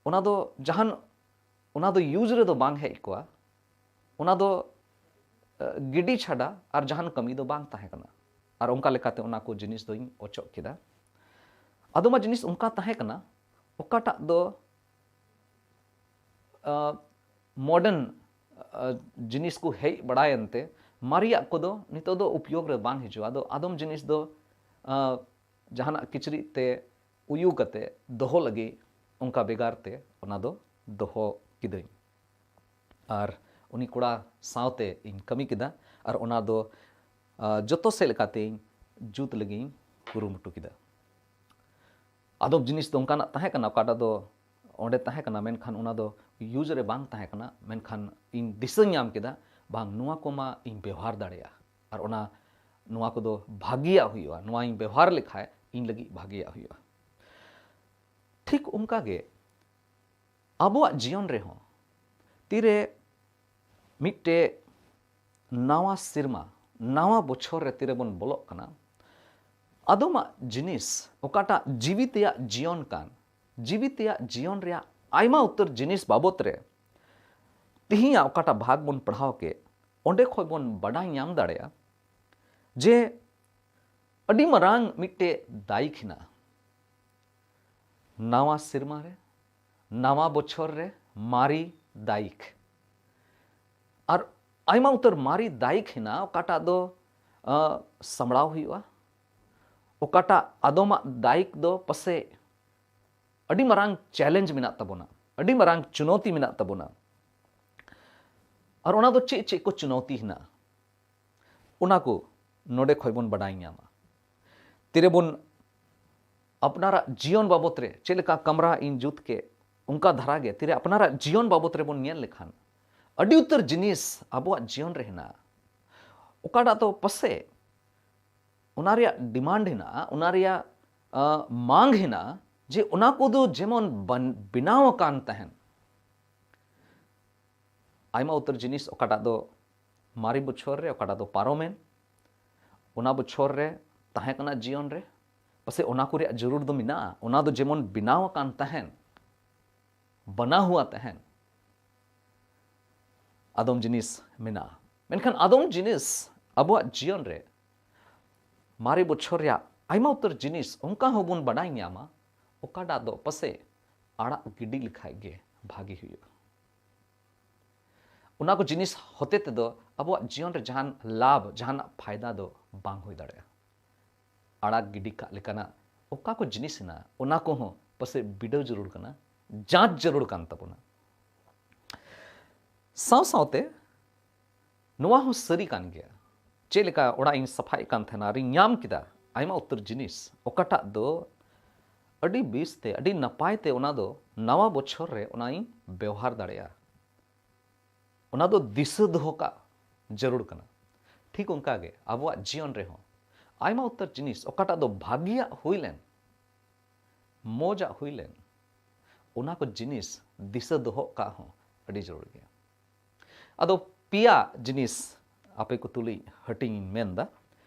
ᱚᱱᱟ ᱫᱚ ᱡᱟᱦᱟᱱ, ᱚᱱᱟ ᱫᱚ ᱤᱭᱩᱡᱽ ᱨᱮᱫᱚ ᱵᱟᱝ ᱦᱮᱡ ᱠᱚᱜᱼᱟ, ᱚᱱᱟ ᱫᱚ, ᱟᱸ, ᱜᱤᱰᱤ ᱪᱷᱟᱰᱟ ᱟᱨ ᱡᱟᱦᱟᱱ ᱠᱟᱹᱢᱤ ᱫᱚ ᱵᱟᱝ ᱛᱟᱦᱮᱸ ᱠᱟᱱᱟ᱾ ᱟᱨ ᱚᱱᱠᱟ ᱞᱮᱠᱟᱛᱮ ᱚᱱᱟ ᱠᱚ ᱡᱤᱱᱤᱥ ᱫᱚᱧ ᱚᱪᱚᱜ ᱠᱮᱫᱟ᱾ ᱟᱫᱚᱢᱟ ᱡᱤᱱᱤᱥ ᱚᱱᱠᱟ ᱛᱟᱦᱮᱸ ᱠᱟᱱᱟ, ᱚᱠᱟᱴᱟᱜ ᱫᱚ, ᱟᱸ, ᱢᱚᱰᱟᱨᱱ, ᱟᱸ, ᱡᱤᱱᱤᱥ ᱠᱚ ᱦᱮᱡ ᱵᱟᱲᱟᱭᱮᱱ ᱛᱮ ᱢᱟᱨᱮᱭᱟᱜ ᱠᱚᱫᱚ ᱱᱤᱛᱚᱜ ᱫᱚ ᱩᱯᱭᱳᱜᱽ ᱨᱮ ᱵᱟᱝ ᱦᱤᱡᱩᱜᱼᱟ᱾ ᱟᱫᱚ ᱟᱫᱚᱢ ᱡᱤᱱᱤᱥ ᱫᱚ ᱟᱸ, ᱡᱟᱦᱟᱱᱟᱜ ᱠᱤᱪᱨᱤᱡ ᱛᱮ ᱩᱭᱩ ᱠᱟᱛᱮ ᱫᱚᱦᱚ ᱞᱟᱹᱜᱤᱫ ᱚᱱᱠᱟ ᱵᱮᱜᱟᱨ ᱛᱮ ᱚᱱᱟ ᱫᱚ ᱫᱚᱦᱚ ᱠᱤᱫᱟᱹᱧ᱾ ᱟᱨ ᱩᱱᱤ ᱠᱚᱲᱟ ᱥᱟᱶᱛᱮ ᱤᱧ ᱠᱟᱹᱢᱤ ᱠᱮᱫᱟ ᱟᱨ ᱚᱱᱟ ᱫᱚ ᱟᱸ, ᱡᱚᱛᱚ ᱥᱮᱫ ᱞᱮᱠᱟᱛᱮ ᱤᱧ ᱡᱩᱛ ᱞᱟᱹᱜᱤᱫ ᱤᱧ ᱠᱩᱨᱩᱢᱩᱴᱩ ᱠᱮᱫᱟ᱾ ᱟᱫᱚᱢ ᱡᱤᱱᱤᱥ ᱫᱚ ᱚᱱᱠᱟᱱᱟᱜ ᱛᱟᱦᱮᱸ ᱠᱟᱱᱟ, ᱚᱠᱟᱴᱟᱜ ᱫᱚ ᱚᱸᱰᱮ ᱛᱟᱦᱮᱸ ᱠᱟᱱᱟ, ᱢᱮᱱᱠᱷᱟᱱ ᱚᱱᱟ ᱫᱚ ᱤᱭᱩᱡᱽ ᱨᱮ ᱵᱟᱝ ᱛᱟᱦᱮᱸ ᱠᱟᱱᱟ᱾ ᱢᱮᱱᱠᱷᱟᱱ ᱤᱧ ᱫᱤᱥᱟᱹ ᱧᱟᱢ ᱠᱮᱫᱟ, ᱵᱟᱝ, ᱱᱚᱣᱟ ᱠᱚᱢᱟ ᱤᱧ ᱵᱮᱣᱦᱟᱨ ᱫᱟᱲᱮᱭᱟᱜᱼᱟ᱾ ᱟᱨ ᱚᱱᱟ, ᱱᱚᱣᱟ ᱠᱚᱫᱚ ᱵᱷᱟᱹᱜᱤᱭᱟᱜ ᱦᱩᱭᱩᱜᱼᱟ, ᱱᱚᱣᱟᱧ ᱵᱮᱣᱦᱟᱨ ᱞᱮᱠᱷᱟᱡ ᱤᱧ ᱞᱟᱹᱜᱤᱫ ᱵᱷᱟᱹᱜᱤᱭᱟᱜ ᱦᱩᱭᱩᱜᱼᱟ᱾ ᱴᱷᱤᱠ ᱚᱱᱠᱟ ᱜᱮ ᱟᱵᱚᱣᱟᱜ ᱡᱤᱭᱚᱱ ᱨᱮᱦᱚᱸ ᱛᱤᱨᱮ ᱢᱤᱫᱴᱮᱡ ᱱᱟᱣᱟ ᱥᱮᱨᱢᱟ, ᱱᱟᱣᱟ ᱵᱚᱪᱷᱚᱨ ᱨᱮ ᱛᱤᱨᱮᱵᱚᱱ ᱵᱚᱞᱚᱜ ᱠᱟᱱᱟ, ᱟᱫᱚᱢᱟᱜ ᱡᱤᱱᱤᱥ, ᱚᱠᱟᱴᱟᱜ ᱡᱤᱣᱤ ᱛᱮᱭᱟᱜ ᱡᱤᱭᱚᱱ ᱠᱟᱱ, ᱡᱤᱣᱤ ᱛᱮᱭᱟᱜ ᱡᱤᱭᱚᱱ ᱨᱮᱭᱟᱜ ᱟᱭᱢᱟ ᱩᱛᱟᱹᱨ ᱡᱤᱱᱤᱥ ᱵᱟᱵᱚᱛ ᱨᱮ ᱛᱤᱦᱤᱧᱟᱜ ᱚᱠᱟᱴᱟᱜ ᱵᱷᱟᱜᱽ ᱵᱚᱱ ᱯᱟᱲᱦᱟᱣ ᱠᱮᱫ, ᱚᱸᱰᱮ ᱠᱷᱚᱡ ᱵᱚᱱ ᱵᱟᱰᱟᱭ ᱧᱟᱢ ᱫᱟᱲᱮᱭᱟᱜᱼᱟ ᱡᱮ ᱟᱹᱰᱤ ᱢᱟᱨᱟᱝ ᱢᱤᱫᱴᱮᱡ ᱫᱟᱭᱤᱠ ᱦᱮᱱᱟᱜᱼᱟ᱾ ᱱᱟᱣᱟ ᱥᱮᱨᱢᱟ ᱨᱮ, ᱱᱟᱣᱟ ᱵᱚᱪᱷᱚᱨ ᱨᱮ ᱢᱟᱨᱮ ᱫᱟᱭᱤᱠ᱾ ᱟᱨ ᱟᱭᱢᱟ ᱩᱛᱟᱹᱨ ᱢᱟᱨᱮ ᱫᱟᱭᱤᱠ ᱦᱮᱱᱟᱜᱼᱟ, ᱚᱠᱟᱴᱟᱜ ᱫᱚ, ᱟᱸ, ᱥᱟᱢᱵᱲᱟᱣ ᱦᱩᱭᱩᱜᱼᱟ, ᱚᱠᱟᱴᱟᱜ ᱟᱫᱚᱢᱟᱜ ᱫᱟᱭᱤᱠ ᱫᱚ ᱯᱟᱥᱮᱡ ᱟᱹᱰᱤ ᱢᱟᱨᱟᱝ ᱪᱮᱞᱮᱧᱡᱽ ᱢᱮᱱᱟᱜ ᱛᱟᱵᱚᱱᱟ, ᱟᱹᱰᱤ ᱢᱟᱨᱟᱝ ᱪᱩᱱᱚᱣᱛᱤ ᱢᱮᱱᱟᱜ ᱛᱟᱵᱚᱱᱟ᱾ ᱟᱨ ᱚᱱᱟ ᱫᱚ ᱪᱮᱫ ᱪᱮᱫ ᱠᱚ ᱪᱩᱱᱚᱣᱛᱤ ᱦᱮᱱᱟᱜᱼᱟ, ᱚᱱᱟ ᱠᱚ ᱱᱚᱰᱮ ᱠᱷᱚᱡ ᱵᱚᱱ ᱵᱟᱰᱟᱭ ᱧᱟᱢᱟ᱾ ᱛᱤᱨᱮᱵᱚᱱ ᱟᱯᱱᱟᱨᱟᱜ ᱡᱤᱭᱚᱱ ᱵᱟᱵᱚᱛ ᱨᱮ ᱪᱮᱫ ᱞᱮᱠᱟ ᱠᱟᱢᱨᱟ ᱤᱧ ᱡᱩᱛ ᱠᱮᱫ, ᱚᱱᱠᱟ ᱫᱷᱟᱨᱟ ᱜᱮ ᱛᱤᱨᱮ ᱟᱯᱱᱟᱨᱟᱜ ᱡᱤᱭᱚᱱ ᱵᱟᱵᱚᱛ ᱨᱮᱵᱚᱱ ᱧᱮᱞ ᱞᱮᱠᱷᱟᱱ, ᱟᱹᱰᱤ ᱩᱛᱟᱹᱨ ᱡᱤᱱᱤᱥ ᱟᱵᱚᱣᱟᱜ ᱡᱤᱭᱚᱱ ᱨᱮ ᱦᱮᱱᱟᱜᱼᱟ, ᱚᱠᱟᱴᱟᱜ ᱫᱚ ᱯᱟᱥᱮᱡ ᱚᱱᱟ ᱨᱮᱭᱟᱜ ᱰᱤᱢᱟᱱᱰ ᱦᱮᱱᱟᱜᱼᱟ, ᱚᱱᱟ ᱨᱮᱭᱟᱜ, ᱟᱸ, ᱢᱟᱝ ᱦᱮᱱᱟᱜᱼᱟ ᱡᱮ ᱚᱱᱟ ᱠᱚᱫᱚ ᱡᱮᱢᱚᱱ ᱵᱟᱱ-, ᱵᱮᱱᱟᱣ ᱟᱠᱟᱱ ᱛᱟᱦᱮᱱ᱾ ᱟᱭᱢᱟ ᱩᱛᱟᱹᱨ ᱡᱤᱱᱤᱥ ᱚᱠᱟᱴᱟᱜ ᱫᱚ ᱢᱟᱨᱮ ᱵᱚᱪᱷᱚᱨ ᱨᱮ, ᱚᱠᱟᱴᱟᱜ ᱫᱚ ᱯᱟᱨᱚᱢᱮᱱ, ᱚᱱᱟ ᱵᱚᱪᱷᱚᱨ ᱨᱮ ᱛᱟᱦᱮᱸ ᱠᱟᱱᱟ ᱡᱤᱭᱚᱱ ᱨᱮ, ᱯᱟᱥᱮᱡ ᱚᱱᱟ ᱠᱚ ᱨᱮᱭᱟᱜ ᱡᱟᱹᱨᱩᱲ ᱫᱚ ᱢᱮᱱᱟᱜᱼᱟ, ᱚᱱᱟ ᱫᱚ ᱡᱮᱢᱚᱱ ᱵᱮᱱᱟᱣ ᱟᱠᱟᱱ ᱛᱟᱦᱮᱱ, ᱵᱟᱱᱟ ᱦᱩᱣᱟ ᱛᱟᱦᱮᱱ, ᱟᱫᱚᱢ ᱡᱤᱱᱤᱥ ᱢᱮᱱᱟᱜᱼᱟ᱾ ᱢᱮᱱᱠᱷᱟᱱ ᱟᱫᱚᱢ ᱡᱤᱱᱤᱥ ᱟᱵᱚᱣᱟᱜ ᱡᱤᱭᱚᱱ ᱨᱮ ᱢᱟᱨᱮ ᱵᱚᱪᱷᱚᱨ ᱨᱮᱭᱟᱜ ᱟᱭᱢᱟ ᱩᱛᱟᱹᱨ ᱡᱤᱱᱤᱥ ᱚᱱᱠᱟ ᱦᱚᱸᱵᱚᱱ ᱵᱟᱰᱟᱭ ᱧᱟᱢᱟ, ᱚᱠᱟᱴᱟᱜ ᱫᱚ ᱯᱟᱥᱮᱡ ᱟᱲᱟᱜ ᱜᱤᱰᱤ ᱞᱮᱠᱷᱟᱡ ᱜᱮ ᱵᱷᱟᱜᱮ ᱦᱩᱭᱩᱜᱼᱟ᱾ ᱚᱱᱟ ᱠᱚ ᱡᱤᱱᱤᱥ ᱦᱚᱛᱮ ᱛᱮᱫᱚ ᱟᱵᱚᱣᱟᱜ ᱡᱤᱭᱚᱱ ᱨᱮ ᱡᱟᱦᱟᱱ ᱞᱟᱵᱷ, ᱡᱟᱦᱟᱱᱟᱜ ᱯᱷᱟᱭᱫᱟ ᱫᱚ ᱵᱟᱝ ᱦᱩᱭ ᱫᱟᱲᱮᱭᱟᱜᱼᱟ᱾ ᱟᱲᱟᱜ ᱜᱤᱰᱤ ᱠᱟᱜ ᱞᱮᱠᱟᱱᱟᱜ ᱚᱠᱟ ᱠᱚ ᱡᱤᱱᱤᱥ ᱦᱮᱱᱟᱜᱼᱟ, ᱚᱱᱟ ᱠᱚᱦᱚᱸ ᱯᱟᱥᱮᱡ ᱵᱤᱰᱟᱹᱣ ᱡᱟᱹᱨᱩᱲ ᱠᱟᱱᱟ, ᱡᱟᱸᱪ ᱡᱟᱹᱨᱩᱲ ᱠᱟᱱ ᱛᱟᱵᱚᱱᱟ᱾ ᱥᱟᱶ ᱥᱟᱶᱛᱮ ᱱᱚᱣᱟ ᱦᱚᱸ ᱥᱟᱹᱨᱤ ᱠᱟᱱ ᱜᱮᱭᱟ, ᱪᱮᱫ ᱞᱮᱠᱟ ᱚᱲᱟᱜ ᱤᱧ ᱥᱟᱯᱷᱟᱭᱮᱫ ᱠᱟᱱ ᱛᱟᱦᱮᱱᱟ ᱟᱨᱤᱧ ᱧᱟᱢ ᱠᱮᱫᱟ ᱟᱭᱢᱟ ᱩᱛᱟᱹᱨ ᱡᱤᱱᱤᱥ, ᱚᱠᱟᱴᱟᱜ ᱫᱚ ᱟᱹᱰᱤ ᱵᱮᱥ ᱛᱮ, ᱟᱹᱰᱤ ᱱᱟᱯᱟᱭ ᱛᱮ ᱚᱱᱟ ᱫᱚ ᱱᱟᱣᱟ ᱵᱚᱪᱷᱚᱨ ᱨᱮ ᱚᱱᱟᱧ ᱵᱮᱣᱦᱟᱨ ᱫᱟᱲᱮᱭᱟᱜᱼᱟ, ᱚᱱᱟ ᱫᱚ ᱫᱤᱥᱟᱹ ᱫᱚᱦᱚ ᱠᱟᱜ ᱡᱟᱹᱨᱩᱲ ᱠᱟᱱᱟ᱾ ᱴᱷᱤᱠ ᱚᱱᱠᱟ ᱜᱮ ᱟᱵᱚᱣᱟᱜ ᱡᱤᱭᱚᱱ ᱨᱮᱦᱚᱸ ᱟᱭᱢᱟ ᱩᱛᱟᱹᱨ ᱡᱤᱱᱤᱥ, ᱚᱠᱟᱴᱟᱜ ᱫᱚ ᱵᱷᱟᱹᱜᱤᱭᱟᱜ ᱦᱩᱭ ᱞᱮᱱ, ᱢᱚᱡᱟᱜ ᱦᱩᱭ ᱞᱮᱱ, ᱚᱱᱟ ᱠᱚ ᱡᱤᱱᱤᱥ ᱫᱤᱥᱟᱹ ᱫᱚᱦᱚ ᱠᱟᱜ ᱦᱚᱸ ᱟᱹᱰᱤ ᱡᱟᱹᱨᱩᱲ ᱜᱮᱭᱟ᱾ ᱟᱫᱚ ᱯᱮᱭᱟ ᱡᱤᱱᱤᱥ ᱟᱯᱮ ᱠᱚ ᱛᱩᱞᱩᱡ ᱦᱟᱹᱴᱤᱧ ᱤᱧ ᱢᱮᱱ ᱮᱫᱟ᱾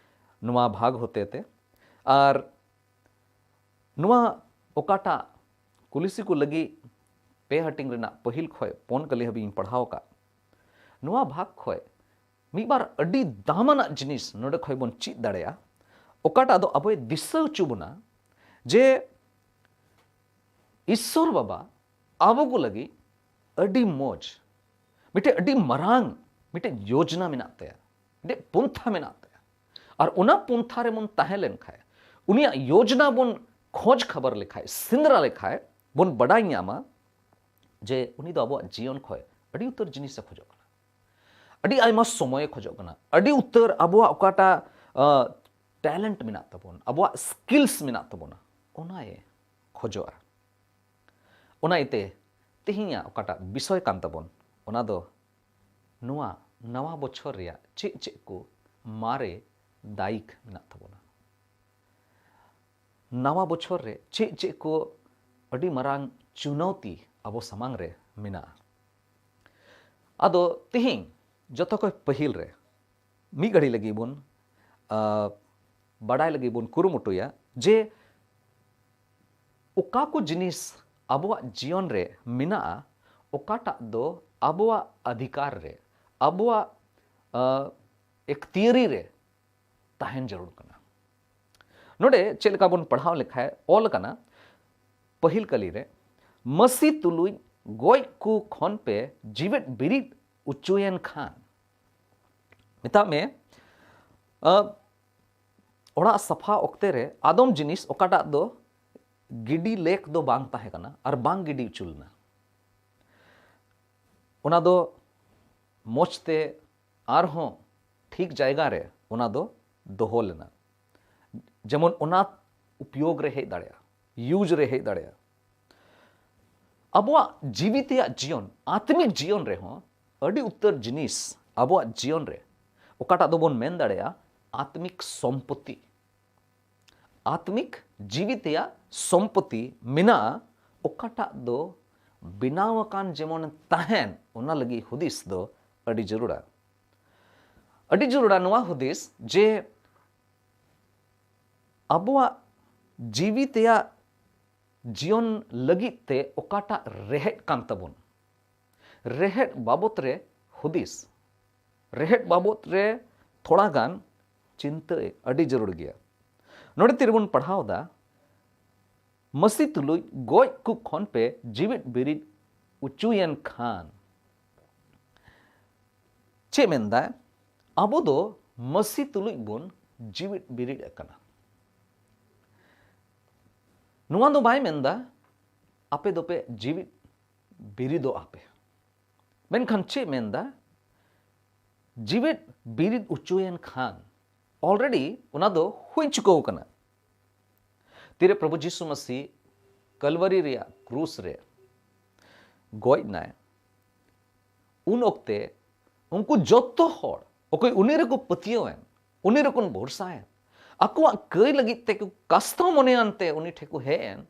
ᱱᱚᱣᱟ ᱵᱷᱟᱜᱽ ᱦᱚᱛᱮ ᱛᱮ, ᱟᱨ ᱱᱚᱣᱟ ᱚᱠᱟᱴᱟᱜ ᱠᱩᱞᱤᱥᱤ ᱠᱚ ᱞᱟᱹᱜᱤᱫ ᱯᱮ ᱦᱟᱹᱴᱤᱧ ᱨᱮᱱᱟᱜ ᱯᱟᱹᱦᱤᱞ ᱠᱷᱚᱱ ᱯᱚᱱ ᱠᱟᱹᱞᱤ ᱦᱟᱹᱵᱤᱡ ᱤᱧ ᱯᱟᱲᱦᱟᱣ ᱟᱠᱟᱫ, ᱱᱚᱣᱟ ᱵᱷᱟᱜᱽ ᱠᱷᱚᱱ ᱢᱤᱫ ᱵᱟᱨ ᱟᱹᱰᱤ ᱫᱟᱢᱟᱱᱟᱜ ᱡᱤᱱᱤᱥ ᱱᱚᱰᱮ ᱠᱷᱚᱱ ᱵᱚᱱ ᱪᱮᱫ ᱫᱟᱲᱮᱭᱟᱜᱼᱟ, ᱚᱠᱟᱴᱟᱜ ᱫᱚ ᱟᱵᱚᱭ ᱫᱤᱥᱟᱹ ᱦᱚᱪᱚ ᱵᱚᱱᱟ ᱡᱮ ᱤᱥᱥᱚᱨ ᱵᱟᱵᱟ ᱟᱵᱚ ᱠᱚ ᱞᱟᱹᱜᱤᱫ ᱟᱹᱰᱤ ᱢᱚᱡᱽ, ᱢᱤᱫᱴᱮᱡ ᱟᱹᱰᱤ ᱢᱟᱨᱟᱝ ᱢᱤᱫᱴᱮᱡ ᱭᱳᱡᱽᱱᱟ ᱢᱮᱱᱟᱜ ᱛᱟᱭᱟ, ᱢᱤᱫᱴᱮᱡ ᱯᱚᱱᱛᱷᱟ ᱢᱮᱱᱟᱜ ᱛᱟᱭᱟ᱾ ᱟᱨ ᱚᱱᱟ ᱯᱚᱱᱛᱷᱟ ᱨᱮᱵᱚᱱ ᱛᱟᱦᱮᱸ ᱞᱮᱱ ᱠᱷᱟᱡ, ᱩᱱᱤᱭᱟᱜ ᱭᱳᱡᱽᱱᱟ ᱵᱚᱱ ᱠᱷᱚᱡᱽ ᱠᱷᱚᱵᱚᱨ ᱞᱮᱠᱷᱟᱡ, ᱥᱮᱸᱫᱽᱨᱟ ᱞᱮᱠᱷᱟᱡ, ᱵᱚᱱ ᱵᱟᱰᱟᱭ ᱧᱟᱢᱟ ᱡᱮ ᱩᱱᱤ ᱫᱚ ᱟᱵᱚᱣᱟᱜ ᱡᱤᱭᱚᱱ ᱠᱷᱚᱡ ᱟᱹᱰᱤ ᱩᱛᱟᱹᱨ ᱡᱤᱱᱤᱥᱮ ᱠᱷᱚᱡᱚᱜ ᱠᱟᱱᱟ, ᱟᱹᱰᱤ ᱟᱭᱢᱟ ᱥᱚᱢᱚᱭᱮ ᱠᱷᱚᱡᱚᱜ ᱠᱟᱱᱟ, ᱟᱹᱰᱤ ᱩᱛᱟᱹᱨ ᱟᱵᱚᱣᱟᱜ ᱚᱠᱟᱴᱟᱜ ᱴᱮᱞᱮᱱᱴ ᱢᱮᱱᱟᱜ ᱛᱟᱵᱚᱱ, ᱟᱵᱚᱣᱟᱜ ᱥᱠᱤᱞᱥ ᱢᱮᱱᱟᱜ ᱛᱟᱵᱚᱱᱟ, ᱚᱱᱟᱭ ᱠᱷᱚᱡᱚᱜᱼᱟ᱾ ᱚᱱᱟ ᱤᱭᱟᱹᱛᱮ ᱛᱮᱦᱮᱧᱟᱜ ᱚᱠᱟᱴᱟᱜ ᱵᱤᱥᱚᱭ ᱠᱟᱱ ᱛᱟᱵᱚᱱ, ᱚᱱᱟ ᱫᱚ ᱱᱚᱣᱟ ᱱᱟᱣᱟ ᱵᱚᱪᱷᱚᱨ ᱨᱮᱭᱟᱜ ᱪᱮᱫ ᱪᱮᱫ ᱠᱚ ᱢᱟᱨᱮ ᱫᱟᱭᱤᱠ ᱢᱮᱱᱟᱜ ᱛᱟᱵᱚᱱᱟ, ᱱᱟᱣᱟ ᱵᱚᱪᱷᱚᱨ ᱨᱮ ᱪᱮᱫ ᱪᱮᱫ ᱠᱚ ᱟᱹᱰᱤ ᱢᱟᱨᱟᱝ ᱪᱩᱱᱟᱹᱣᱛᱤ ᱟᱵᱚ ᱥᱟᱢᱟᱝ ᱨᱮ ᱢᱮᱱᱟᱜᱼᱟ᱾ ᱟᱫᱚ ᱛᱮᱦᱮᱧ ᱡᱚᱛᱚ ᱠᱷᱚᱱ ᱯᱟᱹᱦᱤᱞ ᱨᱮ ᱢᱤᱫ ᱜᱷᱟᱹᱲᱤ ᱞᱟᱹᱜᱤᱫ ᱵᱚᱱ, ᱟ, ᱵᱟᱰᱟᱭ ᱞᱟᱹᱜᱤᱫ ᱵᱚᱱ ᱠᱩᱨᱩᱢᱩᱴᱩᱭᱟ ᱡᱮ ᱚᱠᱟ ᱠᱚ ᱡᱤᱱᱤᱥ ᱟᱵᱚᱣᱟᱜ ᱡᱤᱭᱚᱱ ᱨᱮ ᱢᱮᱱᱟᱜᱼᱟ, ᱚᱠᱟᱴᱟᱜ ᱫᱚ ᱟᱵᱚᱣᱟᱜ ᱚᱫᱷᱤᱠᱟᱨ ᱨᱮ, ᱟᱵᱚᱣᱟᱜ, ᱟ, ᱮᱠᱛᱤᱭᱟᱹᱨᱤ ᱨᱮ ᱛᱟᱦᱮᱱ ᱡᱟᱹᱨᱩᱲ ᱠᱟᱱᱟ᱾ ᱱᱚᱰᱮ ᱪᱮᱫ ᱞᱮᱠᱟ ᱵᱚᱱ ᱯᱟᱲᱦᱟᱣ ᱞᱮᱠᱷᱟᱡ ᱚᱞ ᱠᱟᱱᱟ, ᱯᱟᱹᱦᱤᱞ ᱠᱟᱹᱞᱤ ᱨᱮ, "ᱢᱟᱹᱥᱤ ᱛᱩᱞᱩᱡ ᱜᱚᱡ ᱠᱚ ᱠᱷᱚᱱ ᱯᱮ ᱡᱤᱣᱮᱫ ᱵᱤᱨᱤᱫ ᱚᱪᱚᱭᱮᱱ ᱠᱷᱟᱱ, ᱢᱮᱛᱟᱜ ᱢᱮ, ᱟ, ᱚᱲᱟᱜ ᱥᱟᱯᱷᱟ ᱚᱠᱛᱮ ᱨᱮ ᱟᱫᱚᱢ ᱡᱤᱱᱤᱥ ᱚᱠᱟᱴᱟᱜ ᱫᱚ ᱜᱤᱰᱤ ᱞᱮᱠ ᱫᱚ ᱵᱟᱝ ᱛᱟᱦᱮᱸ ᱠᱟᱱᱟ ᱟᱨ ᱵᱟᱝ ᱜᱤᱰᱤ ᱚᱪᱚ ᱞᱮᱱᱟ, ᱚᱱᱟ ᱫᱚ ᱢᱚᱡᱽ ᱛᱮ ᱟᱨᱦᱚᱸ ᱴᱷᱤᱠ ᱡᱟᱭᱜᱟ ᱨᱮ ᱚᱱᱟ ᱫᱚ ᱫᱚᱦᱚ ᱞᱮᱱᱟ᱾ ᱡᱮᱢᱚᱱ ᱚᱱᱟ ᱩᱯᱭᱳᱜᱽ ᱨᱮ ᱦᱮᱡ ᱫᱟᱲᱮᱭᱟᱜᱼᱟ, ᱤᱭᱩᱡᱽ ᱨᱮ ᱦᱮᱡ ᱫᱟᱲᱮᱭᱟᱜᱼᱟ᱾ ᱟᱵᱚᱣᱟᱜ ᱡᱤᱣᱤ ᱛᱮᱭᱟᱜ ᱡᱤᱭᱚᱱ, ᱟᱛᱢᱤᱠ ᱡᱤᱭᱚᱱ ᱨᱮᱦᱚᱸ ᱟᱹᱰᱤ ᱩᱛᱟᱹᱨ ᱡᱤᱱᱤᱥ ᱟᱵᱚᱣᱟᱜ ᱡᱤᱭᱚᱱ ᱨᱮ ᱚᱠᱟᱴᱟᱜ ᱫᱚᱵᱚᱱ ᱢᱮᱱ ᱫᱟᱲᱮᱭᱟᱜᱼᱟ ᱟᱛᱢᱤᱠ ᱥᱚᱢᱯᱚᱛᱤ᱾ ᱟᱛᱢᱤᱠ ᱡᱤᱣᱤ ᱛᱮᱭᱟᱜ ᱥᱚᱢᱯᱚᱛᱤ ᱢᱮᱱᱟᱜᱼᱟ, ᱚᱠᱟᱴᱟᱜ ᱫᱚ ᱵᱮᱱᱟᱣ ᱟᱠᱟᱱ ᱡᱮᱢᱚᱱ ᱛᱟᱦᱮᱱ, ᱚᱱᱟ ᱞᱟᱹᱜᱤᱫ ᱦᱩᱫᱤᱥ ᱫᱚ ᱟᱹᱰᱤ ᱡᱟᱹᱨᱩᱲᱟ᱾ ᱟᱹᱰᱤ ᱡᱟᱹᱨᱩᱲᱟ ᱱᱚᱣᱟ ᱦᱩᱫᱤᱥ ᱡᱮ ᱟᱵᱚᱣᱟᱜ ᱡᱤᱣᱤ ᱛᱮᱭᱟᱜ ᱡᱤᱭᱚᱱ ᱞᱟᱹᱜᱤᱫ ᱛᱮ ᱚᱠᱟᱴᱟᱜ ᱨᱮᱦᱮᱫ ᱠᱟᱱ ᱛᱟᱵᱚᱱ, ᱨᱮᱦᱮᱫ ᱵᱟᱵᱚᱛ ᱨᱮ ᱦᱩᱫᱤᱥ, ᱨᱮᱦᱮᱫ ᱵᱟᱵᱚᱛ ᱨᱮ ᱛᱷᱚᱲᱟ ᱜᱟᱱ ᱪᱤᱱᱛᱟᱹ ᱟᱹᱰᱤ ᱡᱟᱹᱨᱩᱲ ᱜᱮᱭᱟ᱾ ᱱᱚᱰᱮ ᱛᱤᱨᱮᱵᱚᱱ ᱯᱟᱲᱦᱟᱣ ᱮᱫᱟ, ᱢᱟᱹᱥᱤ ᱛᱩᱞᱩᱡ ᱜᱚᱡ ᱠᱚ ᱠᱷᱚᱱ ᱯᱮ ᱡᱤᱣᱤᱫ ᱵᱤᱨᱤᱫ ᱚᱪᱚᱭᱮᱱ ᱠᱷᱟᱱ᱾ ᱪᱮᱫ ᱢᱮᱱᱫᱟᱭ? ᱟᱵᱚ ᱫᱚ ᱢᱟᱹᱥᱤ ᱛᱩᱞᱩᱡ ᱵᱚᱱ ᱡᱤᱣᱤᱫ ᱵᱤᱨᱤᱫ ᱟᱠᱟᱱᱟ᱾ ᱱᱚᱣᱟ ᱫᱚ ᱵᱟᱭ ᱢᱮᱱᱫᱟ ᱟᱯᱮ ᱫᱚᱯᱮ ᱡᱤᱣᱤᱫ ᱵᱤᱨᱤᱫᱚᱜ ᱟᱯᱮ᱾ ᱢᱮᱱᱠᱷᱟᱱ ᱪᱮᱫ ᱢᱮᱱᱫᱟ? ᱡᱤᱣᱤᱫ ᱵᱤᱨᱤᱫ ᱚᱪᱚᱭᱮᱱ ᱠᱷᱟᱱ, already ᱚᱱᱟ ᱫᱚ ᱦᱩᱭ ᱪᱩᱠᱟᱹᱣ ᱠᱟᱱᱟ᱾ ᱛᱤᱨᱮ ᱯᱨᱚᱵᱷᱩ ᱡᱤᱥᱩ ᱢᱟᱹᱥᱤ ᱠᱟᱞᱵᱟᱨᱤ ᱨᱮᱭᱟᱜ ᱠᱨᱩᱥ ᱨᱮ ᱜᱚᱡ ᱮᱱᱟᱭ, ᱩᱱ ᱚᱠᱛᱮ ᱩᱱᱠᱩ ᱡᱚᱛᱚ ᱦᱚᱲ ᱚᱠᱚᱭ ᱩᱱᱤ ᱨᱮᱠᱚ ᱯᱟᱹᱛᱭᱟᱹᱣᱮᱱ, ᱩᱱᱤ ᱨᱮᱠᱚ ᱵᱷᱚᱨᱥᱟᱭᱮᱱ, ᱟᱠᱚᱣᱟᱜ ᱠᱟᱹᱭ ᱞᱟᱹᱜᱤᱫ ᱛᱮᱠᱚ ᱠᱟᱥᱛᱟᱣ ᱢᱚᱱᱮᱭᱟᱱ ᱛᱮ ᱩᱱᱤ ᱴᱷᱮᱱ ᱠᱚ ᱦᱮᱡ ᱮᱱ,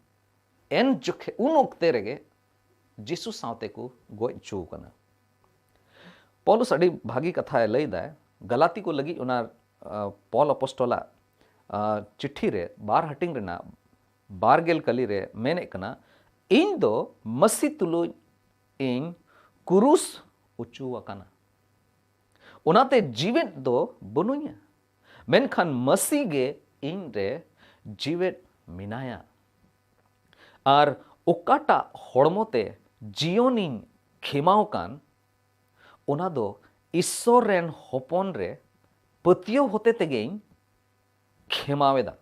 ᱮᱱ ᱡᱚᱠᱷᱮ ᱩᱱ ᱚᱠᱛᱮ ᱨᱮᱜᱮ ᱡᱤᱥᱩ ᱥᱟᱶᱛᱮ ᱠᱚ ᱜᱚᱡ ᱦᱚᱪᱚ ᱟᱠᱟᱱᱟ᱾ ᱯᱚᱞᱩᱥ ᱟᱹᱰᱤ ᱵᱷᱟᱹᱜᱤ ᱠᱟᱛᱷᱟᱭ ᱞᱟᱹᱭ ᱫᱟᱭ, ᱜᱟᱞᱟᱛᱤ ᱠᱚ ᱞᱟᱹᱜᱤᱫ ᱚᱱᱟ, ᱟ, ᱯᱚᱞ ᱟᱯᱚᱥᱴᱚᱞᱟᱜ, ᱟ, ᱪᱤᱴᱷᱤ ᱨᱮ ᱵᱟᱨ ᱦᱟᱹᱴᱤᱧ ᱨᱮᱱᱟᱜ ᱵᱟᱨ ᱜᱮᱞ ᱠᱟᱹᱞᱤ ᱨᱮ ᱢᱮᱱᱮᱫ ᱠᱟᱱᱟ, "ᱤᱧ ᱫᱚ ᱢᱟᱹᱥᱤ ᱛᱩᱞᱩᱡ ᱤᱧ ᱠᱩᱨᱩᱥ ᱚᱪᱚ ᱟᱠᱟᱱᱟ᱾ ᱚᱱᱟᱛᱮ ᱡᱤᱣᱮᱫ ᱫᱚ ᱵᱟᱹᱱᱩᱧᱟ, ᱢᱮᱱᱠᱷᱟᱱ ᱢᱟᱹᱥᱤ ᱜᱮ ᱤᱧ ᱨᱮ ᱡᱤᱣᱮᱫ ᱢᱮᱱᱟᱭᱟ᱾ ᱟᱨ ᱚᱠᱟᱴᱟᱜ ᱦᱚᱲᱢᱚ ᱛᱮ ᱡᱤᱭᱚᱱᱤᱧ ᱠᱷᱮᱢᱟᱣ ᱠᱟᱱ, ᱚᱱᱟ ᱫᱚ ᱤᱥᱥᱚᱨ ᱨᱮᱱ ᱦᱚᱯᱚᱱ ᱨᱮ ᱯᱟᱹᱛᱭᱟᱹᱣ ᱦᱚᱛᱮ ᱛᱮᱜᱮᱧ ᱠᱷᱮᱢᱟᱣᱮᱫᱟ᱾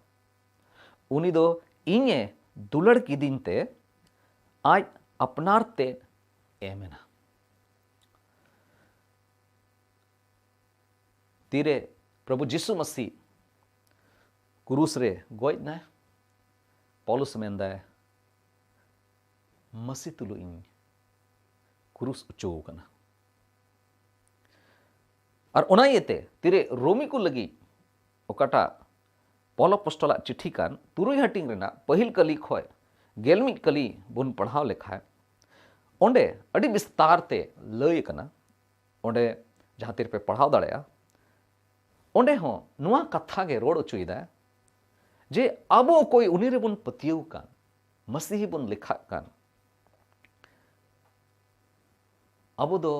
ᱩᱱᱤ ᱫᱚ ᱤᱧᱮ ᱫᱩᱞᱟᱹᱲ ᱠᱤᱫᱤᱧ ᱛᱮ ᱟᱡ ᱟᱯᱱᱟᱨ ᱛᱮ ᱮᱢ ᱮᱱᱟ᱾ ᱛᱤᱨᱮ ᱯᱨᱚᱵᱷᱩ ᱡᱤᱥᱩ ᱢᱟᱹᱥᱤ ᱠᱨᱩᱥ ᱨᱮ ᱜᱚᱡ ᱮᱱᱟᱭ, ᱯᱚᱞᱩᱥ ᱢᱮᱱᱫᱟᱭ, ᱢᱟᱹᱥᱤ ᱛᱩᱞᱩᱡ ᱤᱧ ᱠᱨᱩᱥ ᱚᱪᱚ ᱟᱠᱟᱱᱟ᱾ ᱟᱨ ᱚᱱᱟ ᱤᱭᱟᱹᱛᱮ ᱛᱤᱨᱮ ᱨᱳᱢᱤ ᱠᱚ ᱞᱟᱹᱜᱤᱫ ᱚᱠᱟᱴᱟᱜ ᱯᱚᱞ ᱟᱯᱚᱥᱴᱚᱞᱟᱜ ᱪᱤᱴᱷᱤ ᱠᱟᱱ ᱛᱩᱨᱩᱭ ᱦᱟᱹᱴᱤᱧ ᱨᱮᱱᱟᱜ ᱯᱟᱹᱦᱤᱞ ᱠᱟᱹᱞᱤ ᱠᱷᱚᱱ ᱜᱮᱞ ᱢᱤᱫ ᱠᱟᱹᱞᱤ ᱵᱚᱱ ᱯᱟᱲᱦᱟᱣ ᱞᱮᱠᱷᱟᱱ, ᱚᱸᱰᱮ ᱟᱹᱰᱤ ᱵᱤᱥᱛᱟᱨ ᱛᱮ ᱞᱟᱹᱭ ᱟᱠᱟᱱᱟ᱾ ᱚᱸᱰᱮ ᱡᱟᱦᱟᱸ ᱛᱤᱨ ᱯᱮ ᱯᱟᱲᱦᱟᱣ ᱫᱟᱲᱮᱭᱟᱜᱼᱟ, ᱚᱸᱰᱮ ᱦᱚᱸ ᱱᱚᱣᱟ ᱠᱟᱛᱷᱟ ᱜᱮ ᱨᱚᱲ ᱚᱪᱚᱭᱮᱫᱟ ᱡᱮ ᱟᱵᱚ ᱚᱠᱚᱭ ᱩᱱᱤ ᱨᱮᱵᱚᱱ ᱯᱟᱹᱛᱭᱟᱹᱣ ᱠᱟᱱ, ᱢᱟᱹᱥᱤᱦᱤ ᱵᱚᱱ ᱞᱮᱠᱷᱟᱜ ᱠᱟᱱ, ᱟᱵᱚ ᱫᱚ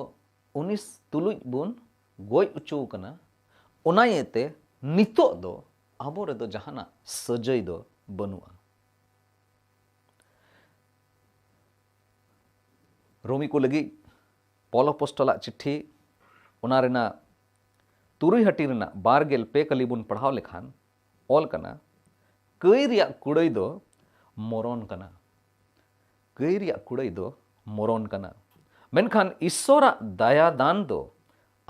ᱩᱱᱤ ᱛᱩᱞᱩᱡ ᱵᱚᱱ ᱜᱚᱡ ᱚᱪᱚ ᱟᱠᱟᱱᱟ᱾ ᱚᱱᱟ ᱤᱭᱟᱹᱛᱮ ᱱᱤᱛᱚᱜ ᱫᱚ ᱟᱵᱚ ᱨᱮᱫᱚ ᱡᱟᱦᱟᱱᱟᱜ ᱥᱟᱹᱡᱟᱹᱭ ᱫᱚ ᱵᱟᱹᱱᱩᱜᱼᱟ᱾ ᱨᱳᱢᱤ ᱠᱚ ᱞᱟᱹᱜᱤᱫ ᱯᱚᱞ ᱟᱯᱚᱥᱴᱚᱞᱟᱜ ᱪᱤᱴᱷᱤ, ᱚᱱᱟ ᱨᱮᱱᱟᱜ ᱛᱩᱨᱩᱭ ᱦᱟᱹᱴᱤᱧ ᱨᱮᱱᱟᱜ ᱵᱟᱨ ᱜᱮᱞ ᱯᱮ ᱠᱟᱹᱞᱤ ᱵᱚᱱ ᱯᱟᱲᱦᱟᱣ ᱞᱮᱠᱷᱟᱱ ᱚᱞ ᱠᱟᱱᱟ, ᱠᱟᱹᱭ ᱨᱮᱭᱟᱜ ᱠᱩᱲᱟᱹᱭ ᱫᱚ ᱢᱚᱨᱚᱱ ᱠᱟᱱᱟ᱾ ᱠᱟᱹᱭ ᱨᱮᱭᱟᱜ ᱠᱩᱲᱟᱹᱭ ᱫᱚ ᱢᱚᱨᱚᱱ ᱠᱟᱱᱟ, ᱢᱮᱱᱠᱷᱟᱱ ᱤᱥᱥᱚᱨᱟᱜ ᱫᱟᱭᱟ ᱫᱟᱱ ᱫᱚ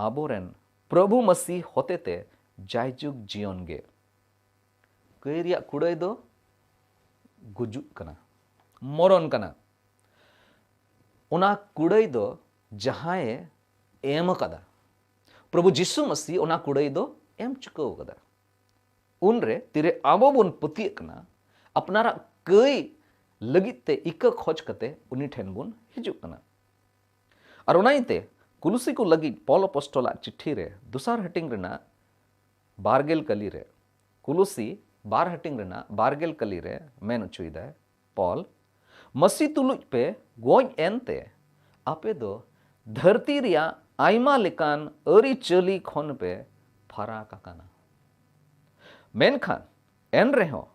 ᱟᱵᱚᱨᱮᱱ ᱯᱨᱚᱵᱷᱩ ᱢᱟᱹᱥᱤ ᱦᱚᱛᱮᱛᱮ ᱡᱟᱭᱡᱩᱜᱽ ᱡᱤᱭᱚᱱ ᱜᱮ᱾ ᱠᱟᱹᱭ ᱨᱮᱭᱟᱜ ᱠᱩᱲᱟᱹᱭ ᱫᱚ ᱜᱩᱡᱩᱜ ᱠᱟᱱᱟ, ᱢᱚᱨᱚᱱ ᱠᱟᱱᱟ᱾ ᱚᱱᱟ ᱠᱩᱲᱟᱹᱭ ᱫᱚ ᱡᱟᱦᱟᱸᱭᱮ ᱮᱢ ᱟᱠᱟᱫᱟ, ᱯᱨᱚᱵᱷᱩ ᱡᱤᱥᱩ ᱢᱟᱹᱥᱤ ᱚᱱᱟ ᱠᱩᱲᱟᱹᱭ ᱫᱚ ᱮᱢ ᱪᱩᱠᱟᱹᱣ ᱟᱠᱟᱫᱟ᱾ ᱩᱱᱨᱮ ᱛᱤᱨᱮ ᱟᱵᱚ ᱵᱚᱱ ᱯᱟᱹᱛᱭᱟᱹᱜ ᱠᱟᱱᱟ, ᱟᱯᱱᱟᱨᱟᱜ ᱠᱟᱹᱭ ᱞᱟᱹᱜᱤᱫ ᱛᱮ ᱤᱠᱟᱹ ᱠᱷᱚᱡᱽ ᱠᱟᱛᱮ ᱩᱱᱤ ᱴᱷᱮᱱ ᱵᱚᱱ ᱦᱤᱡᱩᱜ ᱠᱟᱱᱟ᱾ ᱟᱨ ᱚᱱᱟ ᱤᱭᱟᱹᱛᱮ ᱠᱩᱞᱩᱥᱤ ᱠᱚ ᱞᱟᱹᱜᱤᱫ ᱯᱚᱞ ᱟᱯᱚᱥᱴᱚᱞᱟᱜ ᱪᱤᱴᱷᱤ ᱨᱮ ᱫᱚᱥᱟᱨ ᱦᱟᱹᱴᱤᱧ ᱨᱮᱱᱟᱜ ᱵᱟᱨ ᱜᱮᱞ ᱠᱟᱹᱞᱤ ᱨᱮ, ᱠᱩᱞᱩᱥᱤ ᱵᱟᱨ ᱦᱟᱹᱴᱤᱧ ᱨᱮᱱᱟᱜ ᱵᱟᱨ ᱜᱮᱞ ᱠᱟᱹᱞᱤ ᱨᱮ ᱢᱮᱱ ᱚᱪᱚᱭᱮᱫᱟᱭ ᱯᱚᱞ, ᱢᱟᱹᱥᱤ ᱛᱩᱞᱩᱡ ᱯᱮ ᱜᱚᱡ ᱮᱱᱛᱮ ᱟᱯᱮ ᱫᱚ ᱫᱷᱟᱹᱨᱛᱤ ᱨᱮᱭᱟᱜ ᱟᱭᱢᱟ ᱞᱮᱠᱟᱱ ᱟᱹᱨᱤᱪᱟᱹᱞᱤ ᱠᱷᱚᱱ ᱯᱮ ᱯᱷᱟᱨᱟᱠ ᱟᱠᱟᱱᱟ᱾ ᱢᱮᱱᱠᱷᱟᱱ ᱮᱱ ᱨᱮᱦᱚᱸ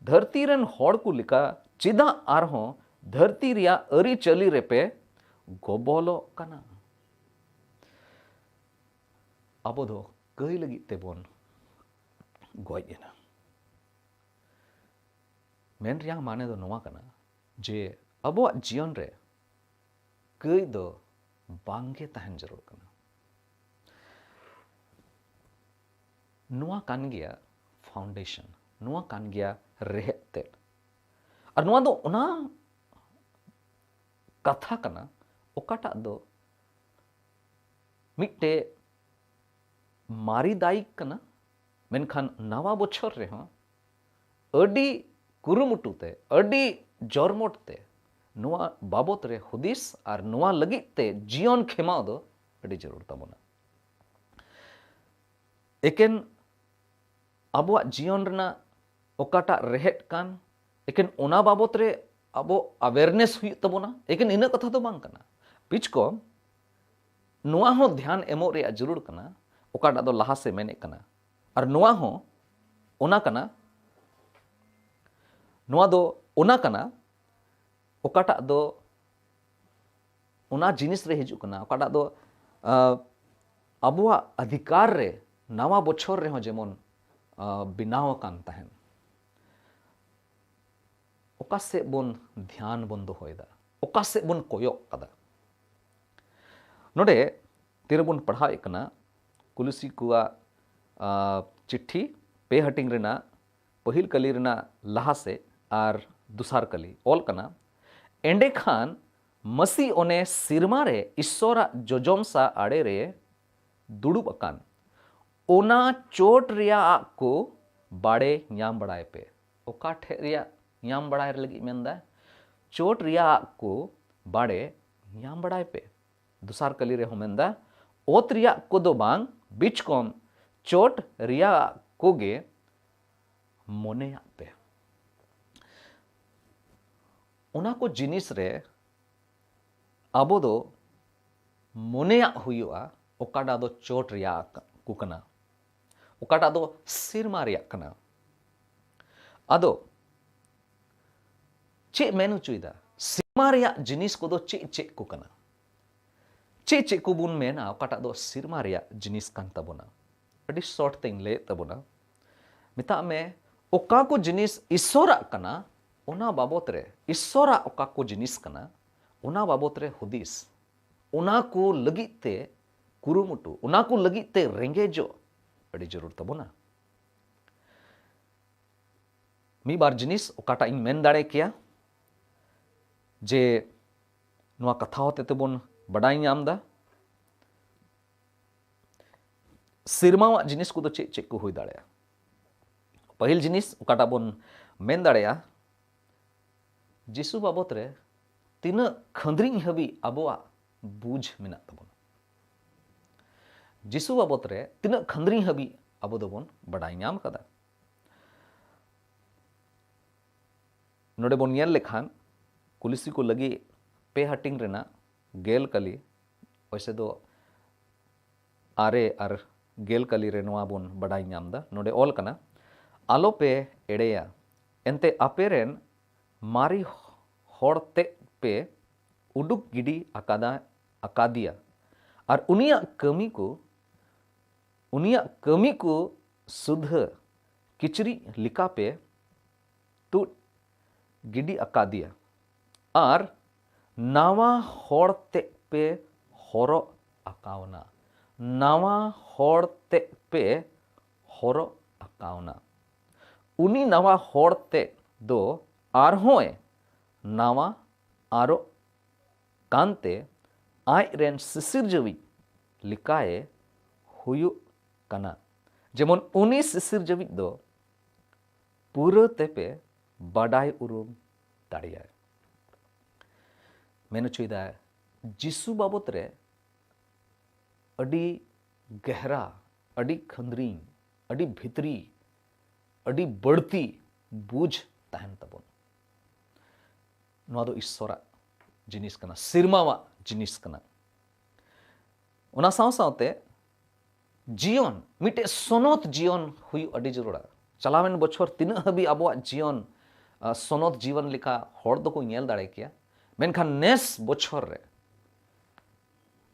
ᱫᱷᱟᱹᱨᱛᱤ ᱨᱮᱱ ᱦᱚᱲ ᱠᱚ ᱞᱮᱠᱟ ᱪᱮᱫᱟᱜ ᱟᱨᱦᱚᱸ ᱫᱷᱟᱹᱨᱛᱤ ᱨᱮᱭᱟᱜ ᱟᱹᱨᱤᱪᱟᱹᱞᱤ ᱨᱮᱯᱮ ᱜᱚᱵᱚᱞᱚᱜ ᱠᱟᱱᱟ? ᱟᱵᱚ ᱫᱚ ᱠᱟᱹᱭ ᱞᱟᱹᱜᱤᱫ ᱛᱮᱵᱚᱱ ᱜᱚᱡ ᱮᱱᱟ᱾ ᱢᱮᱱ ᱨᱮᱭᱟᱜ ᱢᱟᱱᱮ ᱫᱚ ᱱᱚᱣᱟ ᱠᱟᱱᱟ ᱡᱮ ᱟᱵᱚᱣᱟᱜ ᱡᱤᱭᱚᱱ ᱨᱮ ᱠᱟᱹᱭ ᱫᱚ ᱵᱟᱝᱜᱮ ᱛᱟᱦᱮᱱ ᱡᱟᱹᱨᱩᱲ ᱠᱟᱱᱟ᱾ ᱱᱚᱣᱟ ᱠᱟᱱ ᱜᱮᱭᱟ foundation, ᱱᱚᱣᱟ ᱠᱟᱱ ᱜᱮᱭᱟ ᱨᱮᱦᱮᱫ ᱛᱮᱫ᱾ ᱟᱨ ᱱᱚᱣᱟ ᱫᱚ ᱚᱱᱟ ᱠᱟᱛᱷᱟ ᱠᱟᱱᱟ ᱚᱠᱟᱴᱟᱜ ᱫᱚ ᱢᱤᱫᱴᱮᱡ ᱢᱟᱨᱮ ᱫᱟᱭᱤᱠ ᱠᱟᱱᱟ, ᱢᱮᱱᱠᱷᱟᱱ ᱱᱟᱣᱟ ᱵᱚᱪᱷᱚᱨ ᱨᱮᱦᱚᱸ ᱟᱹᱰᱤ ᱠᱩᱨᱩᱢᱩᱴᱩ ᱛᱮ, ᱟᱹᱰᱤ ᱡᱚᱨᱢᱚᱴ ᱛᱮ ᱱᱚᱣᱟ ᱵᱟᱵᱚᱛ ᱨᱮ ᱦᱩᱫᱤᱥ ᱟᱨ ᱱᱚᱣᱟ ᱞᱟᱹᱜᱤᱫ ᱛᱮ ᱡᱤᱭᱚᱱ ᱠᱷᱮᱢᱟᱣ ᱫᱚ ᱟᱹᱰᱤ ᱡᱟᱹᱨᱩᱲ ᱛᱟᱵᱚᱱᱟ᱾ ᱮᱠᱮᱱ ᱟᱵᱚᱣᱟᱜ ᱡᱤᱭᱚᱱ ᱨᱮᱱᱟᱜ ᱚᱠᱟᱴᱟᱜ ᱨᱮᱦᱮᱫ ᱠᱟᱱ, ᱮᱠᱮᱱ ᱚᱱᱟ ᱵᱟᱵᱚᱛ ᱨᱮ ᱟᱵᱚ awareness ᱦᱩᱭᱩᱜ ᱛᱟᱵᱚᱱᱟ᱾ ᱮᱠᱮᱱ ᱤᱱᱟᱹ ᱠᱟᱛᱷᱟ ᱫᱚ ᱵᱟᱝ ᱠᱟᱱᱟ, ᱵᱤᱪᱠᱚᱢ ᱱᱚᱣᱟ ᱦᱚᱸ ᱫᱷᱮᱭᱟᱱ ᱮᱢᱚᱜ ᱨᱮᱭᱟᱜ ᱡᱟᱹᱨᱩᱲ ᱠᱟᱱᱟ, ᱚᱠᱟᱴᱟᱜ ᱫᱚ ᱞᱟᱦᱟ ᱥᱮᱫ ᱢᱮᱱᱮᱫ ᱠᱟᱱᱟ᱾ ᱟᱨ ᱱᱚᱣᱟ ᱦᱚᱸ ᱚᱱᱟ ᱠᱟᱱᱟ, ᱱᱚᱣᱟ ᱫᱚ ᱚᱱᱟ ᱠᱟᱱᱟ ᱚᱠᱟᱴᱟᱜ ᱫᱚ ᱚᱱᱟ ᱡᱤᱱᱤᱥ ᱨᱮ ᱦᱤᱡᱩᱜ ᱠᱟᱱᱟ, ᱚᱠᱟᱴᱟᱜ ᱫᱚ, ᱟᱸ, ᱟᱵᱚᱣᱟᱜ ᱚᱫᱷᱤᱠᱟᱨ ᱨᱮ ᱱᱟᱣᱟ ᱵᱚᱪᱷᱚᱨ ᱨᱮᱦᱚᱸ ᱡᱮᱢᱚᱱ, ᱟᱸ, ᱵᱮᱱᱟᱣ ᱟᱠᱟᱱ ᱛᱟᱦᱮᱱ᱾ ᱚᱠᱟ ᱥᱮᱫ ᱵᱚᱱ ᱫᱷᱮᱭᱟᱱ ᱵᱚᱱ ᱫᱚᱦᱚᱭᱮᱫᱟ, ᱚᱠᱟ ᱥᱮᱫ ᱵᱚᱱ ᱠᱚᱭᱚᱜ ᱠᱟᱫᱟ? ᱱᱚᱰᱮ ᱛᱤᱨᱮᱵᱚᱱ ᱯᱟᱲᱦᱟᱣᱮᱫ ᱠᱟᱱᱟ ᱠᱩᱞᱩᱥᱤ ᱠᱚᱣᱟᱜ, ᱟᱸ, ᱪᱤᱴᱷᱤ ᱯᱮ ᱦᱟᱹᱴᱤᱧ ᱨᱮᱱᱟᱜ ᱯᱟᱹᱦᱤᱞ ᱠᱟᱹᱞᱤ ᱨᱮᱱᱟᱜ ᱞᱟᱦᱟ ᱥᱮᱫ ᱟᱨ ᱫᱚᱥᱟᱨ ᱠᱟᱹᱞᱤ ᱚᱞ ᱠᱟᱱᱟ, ᱮᱸᱰᱮᱠᱷᱟᱱ ᱢᱟᱹᱥᱤ ᱚᱱᱮ ᱥᱤᱨᱢᱟ ᱨᱮ ᱤᱥᱥᱚᱨᱟᱜ ᱡᱚᱡᱚᱢ ᱥᱟ ᱟᱲᱮ ᱨᱮ ᱫᱩᱲᱩᱵ ᱟᱠᱟᱱ ᱚᱱᱟ ᱪᱚᱴ ᱨᱮᱭᱟᱜ ᱠᱚ ᱵᱟᱲᱮ ᱧᱟᱢ ᱵᱟᱲᱟᱭ ᱯᱮ᱾ ᱚᱠᱟ ᱴᱷᱮᱡ ᱨᱮᱭᱟᱜ ᱧᱟᱢ ᱵᱟᱲᱟᱭ ᱞᱟᱹᱜᱤᱫ ᱢᱮᱱᱫᱟ? ᱪᱚᱴ ᱨᱮᱭᱟᱜ ᱠᱚ ᱵᱟᱲᱮ ᱧᱟᱢ ᱵᱟᱲᱟᱭ ᱯᱮ᱾ ᱫᱚᱥᱟᱨ ᱠᱟᱹᱞᱤ ᱨᱮᱦᱚᱸ ᱢᱮᱱᱫᱟ, ᱚᱛ ᱨᱮᱭᱟᱜ ᱠᱚᱫᱚ ᱵᱟᱝ, ᱵᱤᱪᱠᱚᱢ ᱪᱚᱴ ᱨᱮᱭᱟᱜ ᱠᱚᱜᱮ ᱢᱚᱱᱮᱭᱟᱜ ᱯᱮ᱾ ᱚᱱᱟ ᱠᱚ ᱡᱤᱱᱤᱥ ᱨᱮ ᱟᱵᱚ ᱫᱚ ᱢᱚᱱᱮᱭᱟᱜ ᱦᱩᱭᱩᱜᱼᱟ, ᱚᱠᱟᱴᱟᱜ ᱫᱚ ᱪᱚᱴ ᱨᱮᱭᱟᱜ ᱠᱚ ᱠᱟᱱᱟ, ᱚᱠᱟᱴᱟᱜ ᱫᱚ ᱥᱮᱨᱢᱟ ᱨᱮᱭᱟᱜ ᱠᱟᱱᱟ᱾ ᱟᱫᱚ ᱪᱮᱫ ᱢᱮᱱ ᱦᱚᱪᱚᱭᱮᱫᱟ? ᱥᱮᱨᱢᱟ ᱨᱮᱭᱟᱜ ᱡᱤᱱᱤᱥ ᱠᱚᱫᱚ ᱪᱮᱫ ᱪᱮᱫ ᱠᱚ ᱠᱟᱱᱟ? ᱪᱮᱫ ᱪᱮᱫ ᱠᱚᱵᱚᱱ ᱢᱮᱱᱟ ᱚᱠᱟᱴᱟᱜ ᱫᱚ ᱥᱮᱨᱢᱟ ᱨᱮᱭᱟᱜ ᱡᱤᱱᱤᱥ ᱠᱟᱱ ᱛᱟᱵᱚᱱᱟ? ᱟᱹᱰᱤ ᱥᱚᱨᱴ ᱛᱮᱧ ᱞᱟᱹᱭᱮᱫ ᱛᱟᱵᱚᱱᱟ᱾ ᱢᱮᱛᱟᱜ ᱢᱮ, ᱚᱠᱟ ᱠᱚ ᱡᱤᱱᱤᱥ ᱤᱥᱚᱨᱟᱜ ᱠᱟᱱᱟ, ᱚᱱᱟ ᱵᱟᱵᱚᱛ ᱨᱮ, ᱤᱥᱚᱨᱟᱜ ᱚᱠᱟ ᱠᱚ ᱡᱤᱱᱤᱥ ᱠᱟᱱᱟ, ᱚᱱᱟ ᱵᱟᱵᱚᱛ ᱨᱮ ᱦᱩᱫᱤᱥ, ᱚᱱᱟ ᱠᱚ ᱞᱟᱹᱜᱤᱫ ᱛᱮ ᱠᱩᱨᱩᱢᱩᱴᱩ, ᱚᱱᱟ ᱠᱚ ᱞᱟᱹᱜᱤᱫ ᱛᱮ ᱨᱮᱸᱜᱮᱡᱚᱜ ᱟᱹᱰᱤ ᱡᱟᱹᱨᱩᱲ ᱛᱟᱵᱚᱱᱟ᱾ ᱢᱤᱫ ᱵᱟᱨ ᱡᱤᱱᱤᱥ ᱚᱠᱟᱴᱟᱜ ᱤᱧ ᱢᱮᱱ ᱫᱟᱲᱮ ᱠᱮᱭᱟ ᱡᱮ ᱱᱚᱣᱟ ᱠᱟᱛᱷᱟ ᱦᱚᱛᱮ ᱛᱮᱵᱚᱱ ᱵᱟᱰᱟᱭ ᱧᱟᱢ ᱮᱫᱟ, ᱥᱮᱨᱢᱟᱣᱟᱜ ᱡᱤᱱᱤᱥ ᱠᱚᱫᱚ ᱪᱮᱫ ᱪᱮᱫ ᱠᱚ ᱦᱩᱭ ᱫᱟᱲᱮᱭᱟᱜᱼᱟ? ᱯᱟᱹᱦᱤᱞ ᱡᱤᱱᱤᱥ ᱚᱠᱟᱴᱟᱜ ᱵᱚᱱ ᱢᱮᱱ ᱫᱟᱲᱮᱭᱟᱜᱼᱟ, ᱡᱤᱥᱩ ᱵᱟᱵᱚᱛ ᱨᱮ ᱛᱤᱱᱟᱹᱜ ᱠᱷᱟᱹᱸᱫᱽᱨᱤᱧ ᱦᱟᱹᱵᱤᱡ ᱟᱵᱚᱣᱟᱜ ᱵᱩᱡᱽ ᱢᱮᱱᱟᱜ ᱛᱟᱵᱚᱱᱟ? ᱡᱤᱥᱩ ᱵᱟᱵᱚᱛ ᱨᱮ ᱛᱤᱱᱟᱹᱜ ᱠᱷᱟᱹᱸᱫᱽᱨᱤᱧ ᱦᱟᱹᱵᱤᱡ ᱟᱵᱚ ᱫᱚᱵᱚᱱ ᱵᱟᱰᱟᱭ ᱧᱟᱢ ᱠᱟᱫᱟ? ᱱᱚᱰᱮ ᱵᱚᱱ ᱧᱮᱞ ᱞᱮᱠᱷᱟᱱ, ᱠᱩᱞᱤᱥᱤ ᱠᱚ ᱞᱟᱹᱜᱤᱫ ᱯᱮ ᱦᱟᱹᱴᱤᱧ ᱨᱮᱱᱟᱜ ᱜᱮᱞ ᱠᱟᱹᱞᱤ, ᱚᱭᱥᱮ ᱫᱚ ᱟᱨᱮ ᱟᱨ ᱜᱮᱞ ᱠᱟᱹᱞᱤ ᱨᱮ ᱱᱚᱣᱟ ᱵᱚᱱ ᱵᱟᱰᱟᱭ ᱧᱟᱢ ᱮᱫᱟ᱾ ᱱᱚᱰᱮ ᱚᱞ ᱠᱟᱱᱟ, "ᱟᱞᱚᱯᱮ ᱮᱲᱮᱭᱟ, ᱮᱱᱛᱮ ᱟᱯᱮ ᱨᱮᱱ ᱢᱟᱨᱮ ᱦᱚᱲ ᱛᱮᱫ ᱯᱮ ᱩᱰᱩᱠ ᱜᱤᱰᱤ ᱟᱠᱟᱫᱟ, ᱟᱠᱟᱫᱮᱭᱟ, ᱟᱨ ᱩᱱᱤᱭᱟᱜ ᱠᱟᱹᱢᱤ ᱠᱚ, ᱩᱱᱤᱭᱟᱜ ᱠᱟᱹᱢᱤ ᱠᱚ ᱥᱩᱫᱷᱟᱹ ᱠᱤᱪᱨᱤᱡ ᱞᱮᱠᱟ ᱯᱮ ᱛᱩᱫ ᱜᱤᱰᱤ ᱟᱠᱟᱫᱮᱭᱟ, ᱟᱨ ᱱᱟᱣᱟ ᱦᱚᱲ ᱛᱮᱫ ᱯᱮ ᱦᱚᱨᱚᱜ ᱟᱠᱟᱣᱱᱟ, ᱱᱟᱣᱟ ᱦᱚᱲ ᱛᱮᱫ ᱯᱮ ᱦᱚᱨᱚᱜ ᱟᱠᱟᱣᱱᱟ᱾ ᱩᱱᱤ ᱱᱟᱣᱟ ᱦᱚᱲ ᱛᱮᱫ ᱫᱚ ᱟᱨᱦᱚᱸᱭ ᱱᱟᱣᱟ ᱟᱨᱚᱜ ᱠᱟᱱᱛᱮ ᱟᱡ ᱨᱮᱱ ᱥᱤᱥᱤᱨᱡᱟᱹᱣᱤᱡ ᱞᱮᱠᱟᱭ ᱦᱩᱭᱩᱜ ᱠᱟᱱᱟ, ᱡᱮᱢᱚᱱ ᱩᱱᱤ ᱥᱤᱥᱤᱨᱡᱟᱹᱣᱤᱡ ᱫᱚ ᱯᱩᱨᱟᱹ ᱛᱮᱯᱮ ᱵᱟᱰᱟᱭ ᱩᱨᱩᱢ ᱫᱟᱲᱮᱭᱟᱭ᱾" ᱢᱮᱱ ᱦᱚᱪᱚᱭᱮᱫᱟᱭ, ᱡᱤᱥᱩ ᱵᱟᱵᱚᱛ ᱨᱮ ᱟᱹᱰᱤ ᱜᱮᱦᱨᱟ, ᱟᱹᱰᱤ ᱠᱷᱟᱹᱸᱫᱽᱨᱤᱧ, ᱟᱹᱰᱤ ᱵᱷᱤᱛᱨᱤ, ᱟᱹᱰᱤ ᱵᱟᱹᱲᱛᱤ ᱵᱩᱡᱽ ᱛᱟᱦᱮᱱ ᱛᱟᱵᱚᱱ᱾ ᱱᱚᱣᱟ ᱫᱚ ᱤᱥᱥᱚᱨᱟᱜ ᱡᱤᱱᱤᱥ ᱠᱟᱱᱟ, ᱥᱮᱨᱢᱟᱣᱟᱜ ᱡᱤᱱᱤᱥ ᱠᱟᱱᱟ᱾ ᱚᱱᱟ ᱥᱟᱶ ᱥᱟᱶᱛᱮ ᱡᱤᱭᱚᱱ, ᱢᱤᱫᱴᱮᱡ ᱥᱚᱱᱚᱛ ᱡᱤᱭᱚᱱ ᱦᱩᱭᱩᱜ ᱟᱹᱰᱤ ᱡᱟᱹᱨᱩᱲᱟ᱾ ᱪᱟᱞᱟᱣᱮᱱ ᱵᱚᱪᱷᱚᱨ ᱛᱤᱱᱟᱹᱜ ᱦᱟᱹᱵᱤᱡ ᱟᱵᱚᱣᱟᱜ ᱡᱤᱭᱚᱱ, ᱟ, ᱥᱚᱱᱚᱛ ᱡᱤᱭᱚᱱ ᱞᱮᱠᱟ ᱦᱚᱲ ᱫᱚᱠᱚ ᱧᱮᱞ ᱫᱟᱲᱮ ᱠᱮᱭᱟ, ᱢᱮᱱᱠᱷᱟᱱ ᱱᱮᱥ ᱵᱚᱪᱷᱚᱨ ᱨᱮ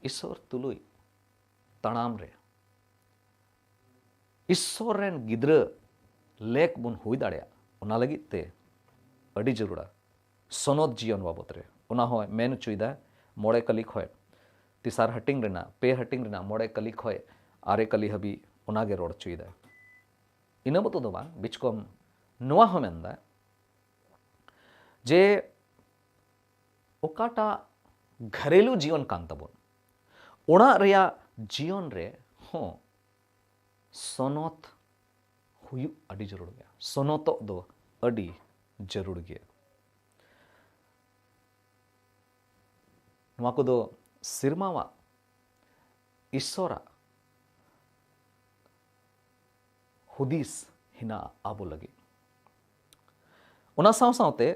ᱤᱥᱥᱚᱨ ᱛᱩᱞᱩᱡ ᱛᱟᱲᱟᱢ ᱨᱮ ᱤᱥᱥᱚᱨ ᱨᱮᱱ ᱜᱤᱫᱽᱨᱟᱹ ᱞᱮᱠ ᱵᱚᱱ ᱦᱩᱭ ᱫᱟᱲᱮᱭᱟᱜ, ᱚᱱᱟ ᱞᱟᱹᱜᱤᱫ ᱛᱮ ᱟᱹᱰᱤ ᱡᱟᱹᱨᱩᱲᱟ ᱥᱚᱱᱚᱛ ᱡᱤᱭᱚᱱ ᱵᱟᱵᱚᱛ ᱨᱮ᱾ ᱚᱱᱟ ᱦᱚᱸᱭ ᱢᱮᱱ ᱦᱚᱪᱚᱭᱮᱫᱟ ᱢᱚᱬᱮ ᱠᱟᱹᱞᱤ ᱠᱷᱚᱱ ᱛᱮᱥᱟᱨ ᱦᱟᱹᱴᱤᱧ ᱨᱮᱱᱟᱜ, ᱯᱮ ᱦᱟᱹᱴᱤᱧ ᱨᱮᱱᱟᱜ ᱢᱚᱬᱮ ᱠᱟᱹᱞᱤ ᱠᱷᱚᱱ ᱟᱨᱮ ᱠᱟᱹᱞᱤ ᱦᱟᱹᱵᱤᱡ ᱚᱱᱟᱜᱮ ᱨᱚᱲ ᱦᱚᱪᱚᱭᱮᱫᱟ᱾ ᱤᱱᱟᱹ ᱢᱚᱛᱚ ᱫᱚ ᱵᱟᱝ, ᱵᱤᱪᱠᱚᱢ ᱱᱚᱣᱟ ᱦᱚᱸ ᱢᱮᱱᱫᱟ ᱡᱮ ᱚᱠᱟᱴᱟᱜ ᱜᱷᱟᱨᱮᱞᱩ ᱡᱤᱭᱚᱱ ᱠᱟᱱ ᱛᱟᱵᱚᱱ, ᱚᱲᱟᱜ ᱨᱮᱭᱟᱜ ᱡᱤᱭᱚᱱ ᱨᱮ ᱦᱚᱸ ᱥᱚᱱᱚᱛ ᱦᱩᱭᱩᱜ ᱟᱹᱰᱤ ᱡᱟᱹᱨᱩᱲ ᱜᱮᱭᱟ᱾ ᱥᱚᱱᱚᱛᱚᱜ ᱫᱚ ᱟᱹᱰᱤ ᱡᱟᱹᱨᱩᱲ ᱜᱮᱭᱟ᱾ ᱱᱚᱣᱟ ᱠᱚᱫᱚ ᱥᱮᱨᱢᱟᱣᱟᱜ ᱤᱥᱥᱚᱨᱟᱜ ᱦᱩᱫᱤᱥ ᱦᱮᱱᱟᱜᱼᱟ ᱟᱵᱚ ᱞᱟᱹᱜᱤᱫ᱾ ᱚᱱᱟ ᱥᱟᱶ ᱥᱟᱶᱛᱮ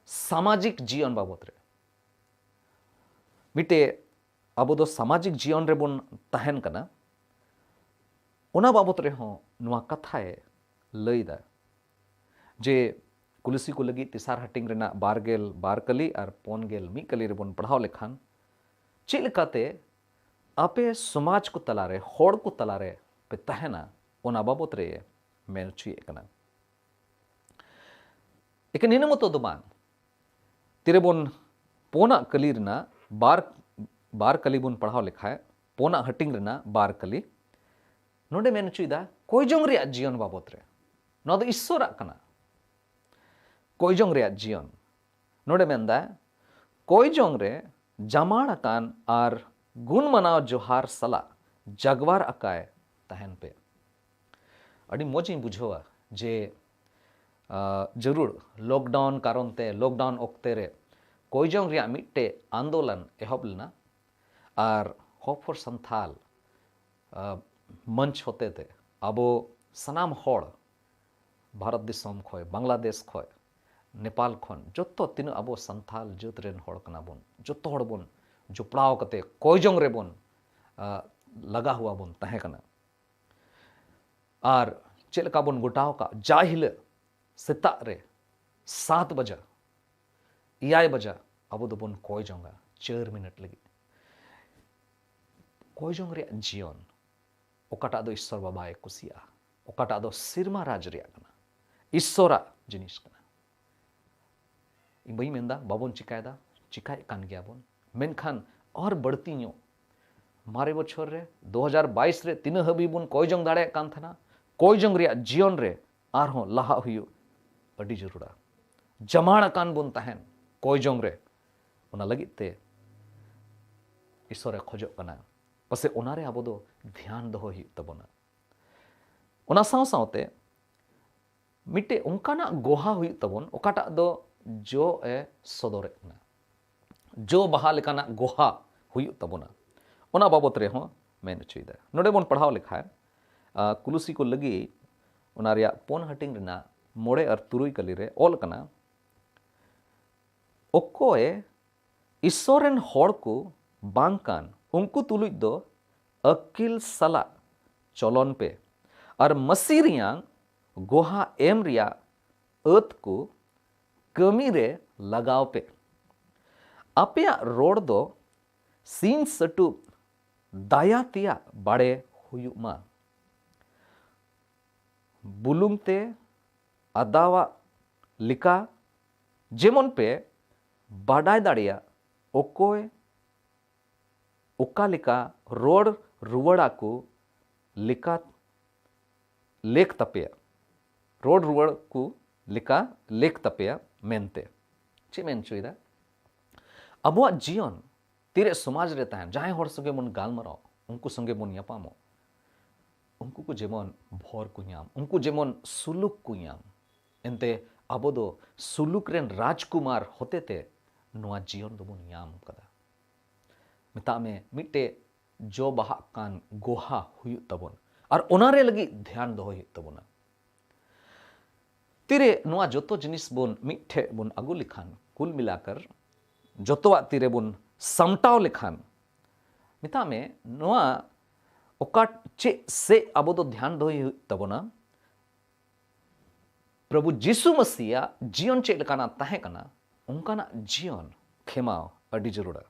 ᱥᱟᱢᱟᱡᱤᱠ ᱡᱤᱭᱚᱱ ᱵᱟᱵᱚᱛ ᱨᱮ ᱢᱤᱫᱴᱮᱡ ᱟᱵᱚ ᱫᱚ ᱥᱟᱢᱟᱡᱤᱠ ᱡᱤᱭᱚᱱ ᱨᱮᱵᱚᱱ ᱛᱟᱦᱮᱱ ᱠᱟᱱᱟ, ᱚᱱᱟ ᱵᱟᱵᱚᱛ ᱨᱮᱦᱚᱸ ᱱᱚᱣᱟ ᱠᱟᱛᱷᱟᱭ ᱞᱟᱹᱭᱫᱟ ᱡᱮ ᱠᱩᱞᱤᱥᱤ ᱠᱚ ᱞᱟᱹᱜᱤᱫ ᱛᱮᱥᱟᱨ ᱦᱟᱹᱴᱤᱧ ᱨᱮᱱᱟᱜ ᱵᱟᱨ ᱜᱮᱞ ᱵᱟᱨ ᱠᱟᱹᱞᱤ ᱟᱨ ᱯᱩᱱ ᱜᱮᱞ ᱢᱤᱫ ᱠᱟᱹᱞᱤ ᱨᱮᱵᱚᱱ ᱯᱟᱲᱦᱟᱣ ᱞᱮᱠᱷᱟᱱ, ᱪᱮᱫ ᱞᱮᱠᱟᱛᱮ ᱟᱯᱮ ᱥᱚᱢᱟᱡᱽ ᱠᱚ ᱛᱟᱞᱟᱨᱮ, ᱦᱚᱲ ᱠᱚ ᱛᱟᱞᱟᱨᱮ ᱯᱮ ᱛᱟᱦᱮᱱᱟ, ᱚᱱᱟ ᱵᱟᱵᱚᱛ ᱨᱮ ᱢᱮᱱ ᱦᱚᱪᱚᱭᱮᱫ ᱠᱟᱱᱟ᱾ ᱮᱠᱮᱱ ᱱᱤᱱᱟᱹ ᱢᱚᱛᱚ ᱫᱚ ᱵᱟᱝ, ᱛᱤᱨᱮᱵᱚᱱ ᱯᱳᱱᱟᱜ ᱠᱟᱹᱞᱤ ᱨᱮᱱᱟᱜ ᱵᱟᱨ, ᱵᱟᱨ ᱠᱟᱹᱞᱤ ᱵᱚᱱ ᱯᱟᱲᱦᱟᱣ ᱞᱮᱠᱷᱟᱱ, ᱯᱳᱱᱟᱜ ᱦᱟᱹᱴᱤᱧ ᱨᱮᱱᱟᱜ ᱵᱟᱨ ᱠᱟᱹᱞᱤ, ᱱᱚᱰᱮ ᱢᱮᱱ ᱦᱚᱪᱚᱭᱮᱫᱟ ᱠᱚᱭᱡᱚᱝ ᱨᱮᱭᱟᱜ ᱡᱤᱭᱚᱱ ᱵᱟᱵᱚᱛ ᱨᱮ᱾ ᱱᱚᱣᱟ ᱫᱚ ᱤᱥᱥᱚᱨᱟᱜ ᱠᱟᱱᱟ᱾ ᱠᱚᱭᱡᱚᱝ ᱨᱮᱭᱟᱜ ᱡᱤᱭᱚᱱ᱾ ᱱᱚᱰᱮ ᱢᱮᱱᱫᱟ, ᱠᱚᱭᱡᱚᱝ ᱨᱮ ᱡᱟᱢᱟᱲ ᱟᱠᱟᱱ ᱟᱨ ᱜᱩᱱ ᱢᱟᱱᱟᱣ ᱡᱚᱦᱟᱨ ᱥᱟᱞᱟᱜ ᱡᱟᱜᱣᱟᱨ ᱟᱠᱟᱭ ᱛᱟᱦᱮᱱ ᱯᱮ᱾ ᱟᱹᱰᱤ ᱢᱚᱡᱽ ᱤᱧ ᱵᱩᱡᱷᱟᱹᱣᱟ ᱡᱮ, ᱟ, ᱡᱟᱹᱨᱩᱲ lockdown ᱠᱟᱨᱚᱱ ᱛᱮ, lockdown ᱚᱠᱛᱮ ᱨᱮ ᱠᱚᱭᱡᱚᱝ ᱨᱮᱭᱟᱜ ᱢᱤᱫᱴᱮᱡ ᱟᱱᱫᱳᱞᱚᱱ ᱮᱦᱚᱵ ᱞᱮᱱᱟ ᱟᱨ Hope for Santhal, ᱟ, ᱢᱚᱧᱪ ᱦᱚᱛᱮᱛᱮ ᱟᱵᱚ ᱥᱟᱱᱟᱢ ᱦᱚᱲ ᱵᱷᱟᱨᱚᱛ ᱫᱤᱥᱚᱢ ᱠᱷᱚᱱ, ᱵᱟᱝᱞᱟᱫᱮᱥ ᱠᱷᱚᱱ, ᱱᱮᱯᱟᱞ ᱠᱷᱚᱱ, ᱡᱚᱛᱚ ᱛᱤᱱᱟᱹᱜ ᱟᱵᱚ ᱥᱟᱱᱛᱟᱞ ᱡᱟᱹᱛ ᱨᱮᱱ ᱦᱚᱲ ᱠᱟᱱᱟ ᱵᱚᱱ, ᱡᱚᱛᱚ ᱦᱚᱲ ᱵᱚᱱ ᱡᱚᱯᱲᱟᱣ ᱠᱟᱛᱮ ᱠᱚᱭᱡᱚᱝ ᱨᱮᱵᱚᱱ, ᱟ, ᱞᱟᱜᱟ ᱦᱩᱣᱟ ᱵᱚᱱ ᱛᱟᱦᱮᱸ ᱠᱟᱱᱟ᱾ ᱟᱨ ᱪᱮᱫ ᱞᱮᱠᱟ ᱵᱚᱱ ᱜᱚᱴᱟᱣ ᱟᱠᱟᱫ, ᱡᱟ ᱦᱤᱞᱳᱜ ᱥᱮᱛᱟᱜ ᱨᱮ ᱥᱟᱛ ᱵᱟᱡᱟ, ᱮᱭᱟᱭ ᱵᱟᱡᱟ ᱟᱵᱚ ᱫᱚᱵᱚᱱ ᱠᱚᱭ ᱡᱚᱝᱟ ᱪᱟᱨ ᱢᱤᱱᱤᱴ ᱞᱟᱹᱜᱤᱫ᱾ ᱠᱚᱭ ᱡᱚᱝ ᱨᱮᱭᱟᱜ ᱡᱤᱭᱚᱱ, ᱚᱠᱟᱴᱟᱜ ᱫᱚ ᱤᱥᱥᱚᱨ ᱵᱟᱵᱟᱭ ᱠᱩᱥᱤᱭᱟᱜᱼᱟ, ᱚᱠᱟᱴᱟᱜ ᱫᱚ ᱥᱮᱨᱢᱟ ᱨᱟᱡᱽ ᱨᱮᱭᱟᱜ ᱠᱟᱱᱟ, ᱤᱥᱥᱚᱨᱟᱜ ᱡᱤᱱᱤᱥ ᱠᱟᱱᱟ᱾ ᱤᱧ ᱵᱟᱹᱧ ᱢᱮᱱᱫᱟ ᱵᱟᱵᱚᱱ ᱪᱤᱠᱟᱭᱮᱫᱟ, ᱪᱤᱠᱟᱭᱮᱫ ᱠᱟᱱ ᱜᱮᱭᱟᱵᱚᱱ, ᱢᱮᱱᱠᱷᱟᱱ ᱟᱨ ᱵᱟᱹᱲᱛᱤ ᱧᱚᱜ ᱢᱟᱨᱮ ᱵᱚᱪᱷᱚᱨ ᱨᱮ ᱫᱩ ᱦᱟᱡᱟᱨ ᱵᱟᱭᱤᱥ ᱨᱮ ᱛᱤᱱᱟᱹᱜ ᱦᱟᱹᱵᱤᱡ ᱵᱚᱱ ᱠᱚᱭ ᱡᱚᱝ ᱫᱟᱲᱮᱭᱟᱜ ᱠᱟᱱ ᱛᱟᱦᱮᱱᱟ, ᱠᱚᱭ ᱡᱚᱝ ᱨᱮᱭᱟᱜ ᱡᱤᱭᱚᱱ ᱨᱮ ᱟᱨᱦᱚᱸ ᱞᱟᱦᱟᱜ ᱦᱩᱭᱩᱜ ᱟᱹᱰᱤ ᱡᱟᱹᱨᱩᱲᱟ᱾ ᱡᱟᱢᱟᱲ ᱟᱠᱟᱱ ᱵᱚᱱ ᱛᱟᱦᱮᱱ ᱠᱚᱭ ᱡᱚᱝ ᱨᱮ, ᱚᱱᱟ ᱞᱟᱹᱜᱤᱫ ᱛᱮ ᱤᱥᱥᱚᱨᱮ ᱠᱷᱚᱡᱚᱜ ᱠᱟᱱᱟ᱾ ᱯᱟᱥᱮᱡ ᱚᱱᱟᱨᱮ ᱟᱵᱚ ᱫᱚ ᱫᱷᱮᱭᱟᱱ ᱫᱚᱦᱚ ᱦᱩᱭᱩᱜ ᱛᱟᱵᱚᱱᱟ᱾ ᱚᱱᱟ ᱥᱟᱶ ᱥᱟᱶᱛᱮ ᱢᱤᱫᱴᱮᱡ ᱚᱱᱠᱟᱱᱟᱜ ᱜᱚᱦᱟ ᱦᱩᱭᱩᱜ ᱛᱟᱵᱚᱱ, ᱚᱠᱟᱴᱟᱜ ᱫᱚ ᱡᱚ ᱮ ᱥᱚᱫᱚᱨᱮᱫ ᱠᱟᱱᱟ, ᱡᱚ ᱵᱟᱦᱟ ᱞᱮᱠᱟᱱᱟᱜ ᱜᱚᱦᱟ ᱦᱩᱭᱩᱜ ᱛᱟᱵᱚᱱᱟ᱾ ᱚᱱᱟ ᱵᱟᱵᱚᱛ ᱨᱮᱦᱚᱸ ᱢᱮᱱ ᱦᱚᱪᱚᱭᱮᱫᱟ᱾ ᱱᱚᱰᱮ ᱵᱚᱱ ᱯᱟᱲᱦᱟᱣ ᱞᱮᱠᱷᱟᱱ, ᱟᱸ, ᱠᱩᱞᱩᱥᱤ ᱠᱚ ᱞᱟᱹᱜᱤᱫ ᱚᱱᱟ ᱨᱮᱭᱟᱜ ᱯᱩᱱ ᱦᱟᱹᱴᱤᱧ ᱨᱮᱱᱟᱜ ᱢᱚᱬᱮ ᱟᱨ ᱛᱩᱨᱩᱭ ᱠᱟᱹᱞᱤ ᱨᱮ ᱚᱞ ᱠᱟᱱᱟ, ᱚᱠᱚᱭ ᱤᱥᱥᱚᱨ ᱨᱮᱱ ᱦᱚᱲ ᱠᱚ ᱵᱟᱝ ᱠᱟᱱ, ᱩᱱᱠᱩ ᱛᱩᱞᱩᱡ ᱫᱚ ᱟᱹᱠᱤᱞ ᱥᱟᱞᱟᱜ ᱪᱚᱞᱚᱱ ᱯᱮ ᱟᱨ ᱢᱟᱹᱥᱤ ᱨᱮᱭᱟᱝ ᱜᱚᱦᱟ ᱮᱢ ᱨᱮᱭᱟᱜ ᱟᱹᱛ ᱠᱚ ᱠᱟᱹᱢᱤ ᱨᱮ ᱞᱟᱜᱟᱣ ᱯᱮ᱾ ᱟᱯᱮᱭᱟᱜ ᱨᱚᱲ ᱫᱚ ᱥᱤᱧ ᱥᱟᱹᱴᱩᱵ ᱫᱟᱭᱟ ᱛᱮᱭᱟᱜ ᱵᱟᱲᱮ ᱦᱩᱭᱩᱜ ᱢᱟ᱾ ᱵᱩᱞᱩᱝ ᱛᱮ ᱟᱫᱟᱣᱟᱜ ᱞᱮᱠᱟ, ᱡᱮᱢᱚᱱ ᱯᱮ ᱵᱟᱰᱟᱭ ᱫᱟᱲᱮᱭᱟᱜ ᱚᱠᱚᱭ ᱚᱠᱟ ᱞᱮᱠᱟ ᱨᱚᱲ ᱨᱩᱣᱟᱹᱲᱟᱠᱚ ᱞᱮᱠᱟ ᱞᱮᱠ ᱛᱟᱯᱮᱭᱟ, ᱨᱚᱲ ᱨᱩᱣᱟᱹᱲ ᱠᱚ ᱞᱮᱠᱟ ᱞᱮᱠ ᱛᱟᱯᱮᱭᱟ ᱢᱮᱱᱛᱮ᱾ ᱪᱮᱫ ᱢᱮᱱ ᱦᱚᱪᱚᱭᱮᱫᱟ? ᱟᱵᱚᱣᱟᱜ ᱡᱤᱭᱚᱱ ᱛᱤᱨᱮ ᱥᱚᱢᱟᱡᱽ ᱨᱮ ᱛᱟᱦᱮᱱ, ᱡᱟᱦᱟᱸᱭ ᱦᱚᱲ ᱥᱚᱸᱜᱮ ᱵᱚᱱ ᱜᱟᱞᱢᱟᱨᱟᱣ, ᱩᱱᱠᱩ ᱥᱚᱸᱜᱮ ᱵᱚᱱ ᱧᱟᱯᱟᱢᱚᱜ, ᱩᱱᱠᱩ ᱠᱚ ᱡᱮᱢᱚᱱ ᱵᱷᱚᱨ ᱠᱚ ᱧᱟᱢ, ᱩᱱᱠᱩ ᱡᱮᱢᱚᱱ ᱥᱩᱞᱩᱠ ᱠᱚ ᱧᱟᱢ᱾ ᱮᱱᱛᱮ ᱟᱵᱚ ᱫᱚ ᱥᱩᱞᱩᱠ ᱨᱮᱱ ᱨᱟᱡᱽᱠᱩᱢᱟᱨ ᱦᱚᱛᱮᱛᱮ ᱱᱚᱣᱟ ᱡᱤᱭᱚᱱ ᱫᱚᱵᱚᱱ ᱧᱟᱢ ᱠᱟᱫᱟ᱾ ᱢᱮᱛᱟᱜ ᱢᱮ, ᱢᱤᱫᱴᱮᱡ ᱡᱚ ᱵᱟᱦᱟᱜ ᱠᱟᱱ ᱜᱚᱦᱟ ᱦᱩᱭᱩᱜ ᱛᱟᱵᱚᱱ, ᱟᱨ ᱚᱱᱟ ᱨᱮ ᱞᱟᱹᱜᱤᱫ ᱫᱷᱮᱭᱟᱱ ᱫᱚᱦᱚᱭ ᱦᱩᱭᱩᱜ ᱛᱟᱵᱚᱱᱟ᱾ ᱛᱤᱨᱮ ᱱᱚᱣᱟ ᱡᱚᱛᱚ ᱡᱤᱱᱤᱥ ᱵᱚᱱ ᱢᱤᱫ ᱴᱷᱮᱡ ᱵᱚᱱ ᱟᱹᱜᱩ ᱞᱮᱠᱷᱟᱱ, ᱠᱩᱞ ᱢᱤᱞᱟᱠᱟᱨ ᱡᱚᱛᱚᱣᱟᱜ ᱛᱤᱨᱮ ᱵᱚᱱ ᱥᱟᱢᱴᱟᱣ ᱞᱮᱠᱷᱟᱱ, ᱢᱮᱛᱟᱜ ᱢᱮ, ᱱᱚᱣᱟ ᱚᱠᱟ ᱪᱮᱫ ᱥᱮᱫ ᱟᱵᱚ ᱫᱚ ᱫᱷᱮᱭᱟᱱ ᱫᱚᱦᱚᱭ ᱦᱩᱭᱩᱜ ᱛᱟᱵᱚᱱᱟ? ᱯᱨᱚᱵᱷᱩ ᱡᱤᱥᱩ ᱢᱟᱹᱥᱤᱭᱟᱜ ᱡᱤᱭᱚᱱ ᱪᱮᱫ ᱞᱮᱠᱟᱱᱟᱜ ᱛᱟᱦᱮᱸ ᱠᱟᱱᱟ, ᱚᱱᱠᱟᱱᱟᱜ ᱡᱤᱭᱚᱱ ᱠᱷᱮᱢᱟᱣ ᱟᱹᱰᱤ ᱡᱟᱹᱨᱩᱲᱟ᱾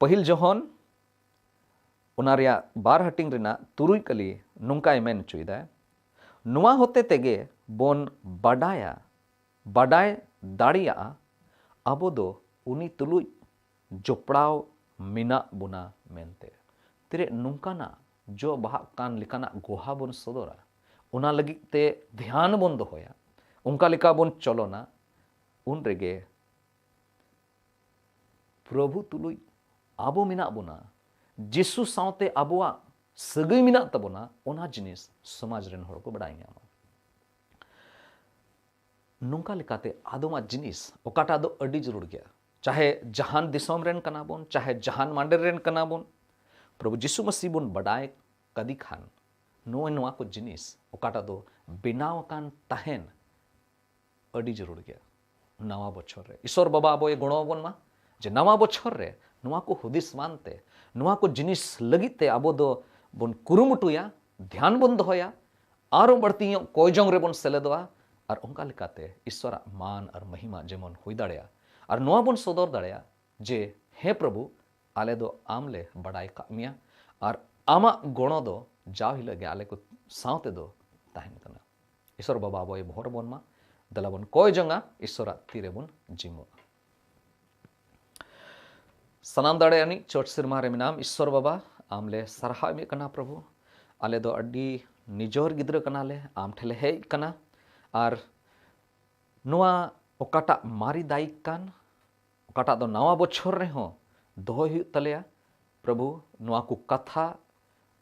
ᱯᱟᱹᱦᱤᱞ ᱡᱚᱦᱚᱱ ᱚᱱᱟ ᱨᱮᱭᱟᱜ ᱵᱟᱨ ᱦᱟᱹᱴᱤᱧ ᱨᱮᱱᱟᱜ ᱛᱩᱨᱩᱭ ᱠᱟᱹᱞᱤ ᱱᱚᱝᱠᱟᱭ ᱢᱮᱱ ᱦᱚᱪᱚᱭᱮᱫᱟ, ᱱᱚᱣᱟ ᱦᱚᱛᱮ ᱛᱮᱜᱮ ᱵᱚᱱ ᱵᱟᱰᱟᱭᱟ, ᱵᱟᱰᱟᱭ ᱫᱟᱲᱮᱭᱟᱜᱼᱟ, ᱟᱵᱚ ᱫᱚ ᱩᱱᱤ ᱛᱩᱞᱩᱡ ᱡᱚᱯᱲᱟᱣ ᱢᱮᱱᱟᱜ ᱵᱚᱱᱟ ᱢᱮᱱᱛᱮ᱾ ᱛᱤᱨᱮ ᱱᱚᱝᱠᱟᱱᱟᱜ ᱡᱚ ᱵᱟᱦᱟᱜ ᱠᱟᱱ ᱞᱮᱠᱟᱱᱟᱜ ᱜᱚᱦᱟ ᱵᱚᱱ ᱥᱚᱫᱚᱨᱟ, ᱚᱱᱟ ᱞᱟᱹᱜᱤᱫ ᱛᱮ ᱫᱷᱮᱭᱟᱱ ᱵᱚᱱ ᱫᱚᱦᱚᱭᱟ, ᱚᱱᱠᱟ ᱞᱮᱠᱟ ᱵᱚᱱ ᱪᱚᱞᱚᱱᱟ, ᱩᱱ ᱨᱮᱜᱮ ᱯᱨᱚᱵᱷᱩ ᱛᱩᱞᱩᱡ ᱟᱵᱚ ᱢᱮᱱᱟᱜ ᱵᱚᱱᱟ, ᱡᱤᱥᱩ ᱥᱟᱶᱛᱮ ᱟᱵᱚᱣᱟᱜ ᱥᱟᱹᱜᱟᱹᱭ ᱢᱮᱱᱟᱜ ᱛᱟᱵᱚᱱᱟ, ᱚᱱᱟ ᱡᱤᱱᱤᱥ ᱥᱚᱢᱟᱡᱽ ᱨᱮᱱ ᱦᱚᱲ ᱠᱚ ᱵᱟᱰᱟᱭ ᱧᱟᱢᱟ᱾ ᱱᱚᱝᱠᱟ ᱞᱮᱠᱟᱛᱮ ᱟᱫᱚᱢᱟᱜ ᱡᱤᱱᱤᱥ ᱚᱠᱟᱴᱟᱜ ᱫᱚ ᱟᱹᱰᱤ ᱡᱟᱹᱨᱩᱲ ᱜᱮᱭᱟ, ᱪᱟᱦᱮ ᱡᱟᱦᱟᱱ ᱫᱤᱥᱚᱢ ᱨᱮᱱ ᱠᱟᱱᱟ ᱵᱚᱱ, ᱪᱟᱦᱮ ᱡᱟᱦᱟᱱ ᱢᱟᱰᱮᱨ ᱨᱮᱱ ᱠᱟᱱᱟ ᱵᱚᱱ, ᱯᱨᱚᱵᱷᱩ ᱡᱤᱥᱩ ᱢᱟᱹᱥᱤ ᱵᱚᱱ ᱵᱟᱰᱟᱭ ᱠᱟᱫᱮ ᱠᱷᱟᱱ, ᱱᱚᱜᱼᱚᱭ ᱱᱚᱣᱟ ᱠᱚ ᱡᱤᱱᱤᱥ ᱚᱠᱟᱴᱟᱜ ᱫᱚ ᱵᱮᱱᱟᱣ ᱟᱠᱟᱱ ᱛᱟᱦᱮᱱ ᱟᱹᱰᱤ ᱡᱟᱹᱨᱩᱲ ᱜᱮᱭᱟ᱾ ᱱᱟᱣᱟ ᱵᱚᱪᱷᱚᱨ ᱨᱮ ᱤᱥᱚᱨ ᱵᱟᱵᱟ ᱟᱵᱚᱭ ᱜᱚᱲᱚ ᱟᱵᱚᱱ ᱢᱟ, ᱡᱮ ᱱᱟᱣᱟ ᱵᱚᱪᱷᱚᱨ ᱨᱮ ᱱᱚᱣᱟ ᱠᱚ ᱦᱩᱫᱤᱥ ᱢᱟᱱ ᱛᱮ, ᱱᱚᱣᱟ ᱠᱚ ᱡᱤᱱᱤᱥ ᱞᱟᱹᱜᱤᱫ ᱛᱮ ᱟᱵᱚ ᱫᱚ ᱵᱚᱱ ᱠᱩᱨᱩᱢᱩᱴᱩᱭᱟ, ᱫᱷᱮᱭᱟᱱ ᱵᱚᱱ ᱫᱚᱦᱚᱭᱟ, ᱟᱨᱚ ᱵᱟᱹᱲᱛᱤ ᱧᱚᱜ ᱠᱚᱭ ᱡᱚᱝ ᱨᱮᱵᱚᱱ ᱥᱮᱞᱮᱫᱚᱜᱼᱟ, ᱟᱨ ᱚᱱᱠᱟ ᱞᱮᱠᱟᱛᱮ ᱤᱥᱚᱨᱟᱜ ᱢᱟᱱ ᱟᱨ ᱢᱚᱦᱤᱢᱟ ᱡᱮᱢᱚᱱ ᱦᱩᱭ ᱫᱟᱲᱮᱭᱟᱜᱼᱟ, ᱟᱨ ᱱᱚᱣᱟ ᱵᱚᱱ ᱥᱚᱫᱚᱨ ᱫᱟᱲᱮᱭᱟᱜᱼᱟ ᱡᱮ, ᱦᱮᱸ ᱯᱨᱚᱵᱷᱩ, ᱟᱞᱮ ᱫᱚ ᱟᱢ ᱞᱮ ᱵᱟᱰᱟᱭ ᱠᱟᱜ ᱢᱮᱭᱟ, ᱟᱨ ᱟᱢᱟᱜ ᱜᱚᱲᱚ ᱫᱚ ᱡᱟᱣ ᱦᱤᱞᱳᱜ ᱜᱮ ᱟᱞᱮ ᱠᱚ ᱥᱟᱶᱛᱮ ᱫᱚ ᱛᱟᱦᱮᱱ ᱠᱟᱱᱟ᱾ ᱤᱥᱚᱨ ᱵᱟᱵᱟ ᱟᱵᱚᱭ ᱵᱷᱚᱨ ᱵᱚᱱ ᱢᱟ᱾ ᱫᱮᱞᱟ ᱵᱚᱱ ᱠᱚᱭ ᱡᱚᱝᱟ, ᱤᱥᱚᱨᱟᱜ ᱛᱤ ᱨᱮᱵᱚᱱ ᱡᱤᱢᱚᱜᱼᱟ᱾ ᱥᱟᱱᱟᱢ ᱫᱟᱲᱮ ᱟᱹᱱᱤᱡ ᱪᱚᱴ ᱥᱮᱨᱢᱟ ᱨᱮ ᱢᱮᱱᱟᱢ ᱤᱥᱚᱨ ᱵᱟᱵᱟ, ᱟᱢ ᱞᱮ ᱥᱟᱨᱦᱟᱣ ᱮᱢᱮᱫ ᱠᱟᱱᱟ ᱯᱨᱚᱵᱷᱩ᱾ ᱟᱞᱮ ᱫᱚ ᱟᱹᱰᱤ ᱱᱤᱡᱚᱨ ᱜᱤᱫᱽᱨᱟᱹ ᱠᱟᱱᱟᱞᱮ, ᱟᱢ ᱴᱷᱮᱱ ᱞᱮ ᱦᱮᱡ ᱠᱟᱱᱟ, ᱟᱨ ᱱᱚᱣᱟ ᱚᱠᱟᱴᱟᱜ ᱢᱟᱨᱮ ᱫᱟᱭᱤᱠ ᱠᱟᱱ, ᱚᱠᱟᱴᱟᱜ ᱫᱚ ᱱᱟᱣᱟ ᱵᱚᱪᱷᱚᱨ ᱨᱮᱦᱚᱸ ᱫᱚᱦᱚᱭ ᱦᱩᱭᱩᱜ ᱛᱟᱞᱮᱭᱟ᱾ ᱯᱨᱚᱵᱷᱩ, ᱱᱚᱣᱟ ᱠᱚ ᱠᱟᱛᱷᱟ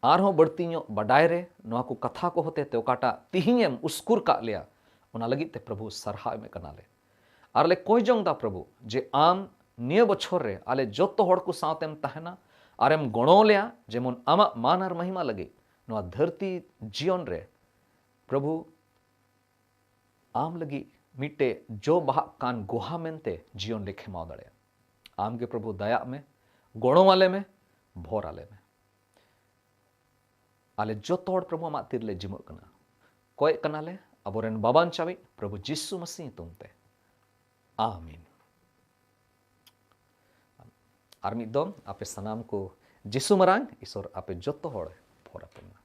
ᱟᱨᱦᱚᱸ ᱵᱟᱹᱲᱛᱤ ᱧᱚᱜ ᱵᱟᱰᱟᱭ ᱨᱮ, ᱱᱚᱣᱟ ᱠᱚ ᱠᱟᱛᱷᱟ ᱠᱚ ᱦᱚᱛᱮ ᱛᱮ ᱚᱠᱟᱴᱟᱜ ᱛᱤᱦᱤᱧ ᱮᱢ ᱩᱥᱠᱩᱨ ᱠᱟᱜ ᱞᱮᱭᱟ, ᱚᱱᱟ ᱞᱟᱹᱜᱤᱫ ᱛᱮ ᱯᱨᱚᱵᱷᱩ ᱥᱟᱨᱦᱟᱣ ᱮᱢᱮᱫ ᱠᱟᱱᱟᱞᱮ᱾ ᱟᱨ ᱞᱮ ᱠᱚᱭ ᱡᱚᱝ ᱫᱟ ᱯᱨᱚᱵᱷᱩ, ᱡᱮ ᱟᱢ ᱱᱤᱭᱟᱹ ᱵᱚᱪᱷᱚᱨ ᱨᱮ ᱟᱞᱮ ᱡᱚᱛᱚ ᱦᱚᱲ ᱠᱚ ᱥᱟᱶᱛᱮᱢ ᱛᱟᱦᱮᱱᱟ, ᱟᱨᱮᱢ ᱜᱚᱲᱚ ᱞᱮᱭᱟ, ᱡᱮᱢᱚᱱ ᱟᱢᱟᱜ ᱢᱟᱱ ᱟᱨ ᱢᱚᱦᱤᱢᱟ ᱞᱟᱹᱜᱤᱫ ᱱᱚᱣᱟ ᱫᱷᱟᱹᱨᱛᱤ ᱡᱤᱭᱚᱱ ᱨᱮ ᱯᱨᱚᱵᱷᱩ ᱟᱢ ᱞᱟᱹᱜᱤᱫ ᱢᱤᱫᱴᱮᱡ ᱡᱚ ᱵᱟᱦᱟᱜ ᱠᱟᱱ ᱜᱚᱦᱟ ᱢᱮᱱᱛᱮ ᱡᱤᱭᱚᱱ ᱞᱮ ᱠᱷᱮᱢᱟᱣ ᱫᱟᱲᱮᱭᱟᱜᱼᱟ᱾ ᱟᱢ ᱜᱮ ᱯᱨᱚᱵᱷᱩ ᱫᱟᱭᱟᱜ ᱢᱮ, ᱜᱚᱲᱚ ᱟᱞᱮ ᱢᱮ, ᱵᱷᱚᱨ ᱟᱞᱮ ᱢᱮ᱾ ᱟᱞᱮ ᱡᱚᱛᱚ ᱦᱚᱲ ᱯᱨᱚᱵᱷᱩ ᱟᱢᱟᱜ ᱛᱤ ᱨᱮᱞᱮ ᱡᱤᱢᱟᱹᱜ ᱠᱟᱱᱟ, ᱠᱚᱭᱮᱜ ᱠᱟᱱᱟᱞᱮ ᱟᱵᱚᱨᱮᱱ ᱵᱟᱵᱟᱧᱪᱟᱣᱤᱡ ᱯᱨᱚᱵᱷᱩ ᱡᱤᱥᱩ ᱢᱟᱹᱥᱤ ᱧᱩᱛᱩᱢ ᱛᱮ, ᱟᱢᱤᱱ᱾ ᱟᱨ ᱢᱤᱫ ᱫᱚᱢ ᱟᱯᱮ ᱥᱟᱱᱟᱢ ᱠᱚ ᱡᱤᱥᱩ ᱢᱟᱨᱟᱝ ᱤᱥᱚᱨ ᱟᱯᱮ ᱡᱚᱛᱚ ᱦᱚᱲ ᱵᱷᱚᱨ ᱟᱯᱮ ᱢᱟ᱾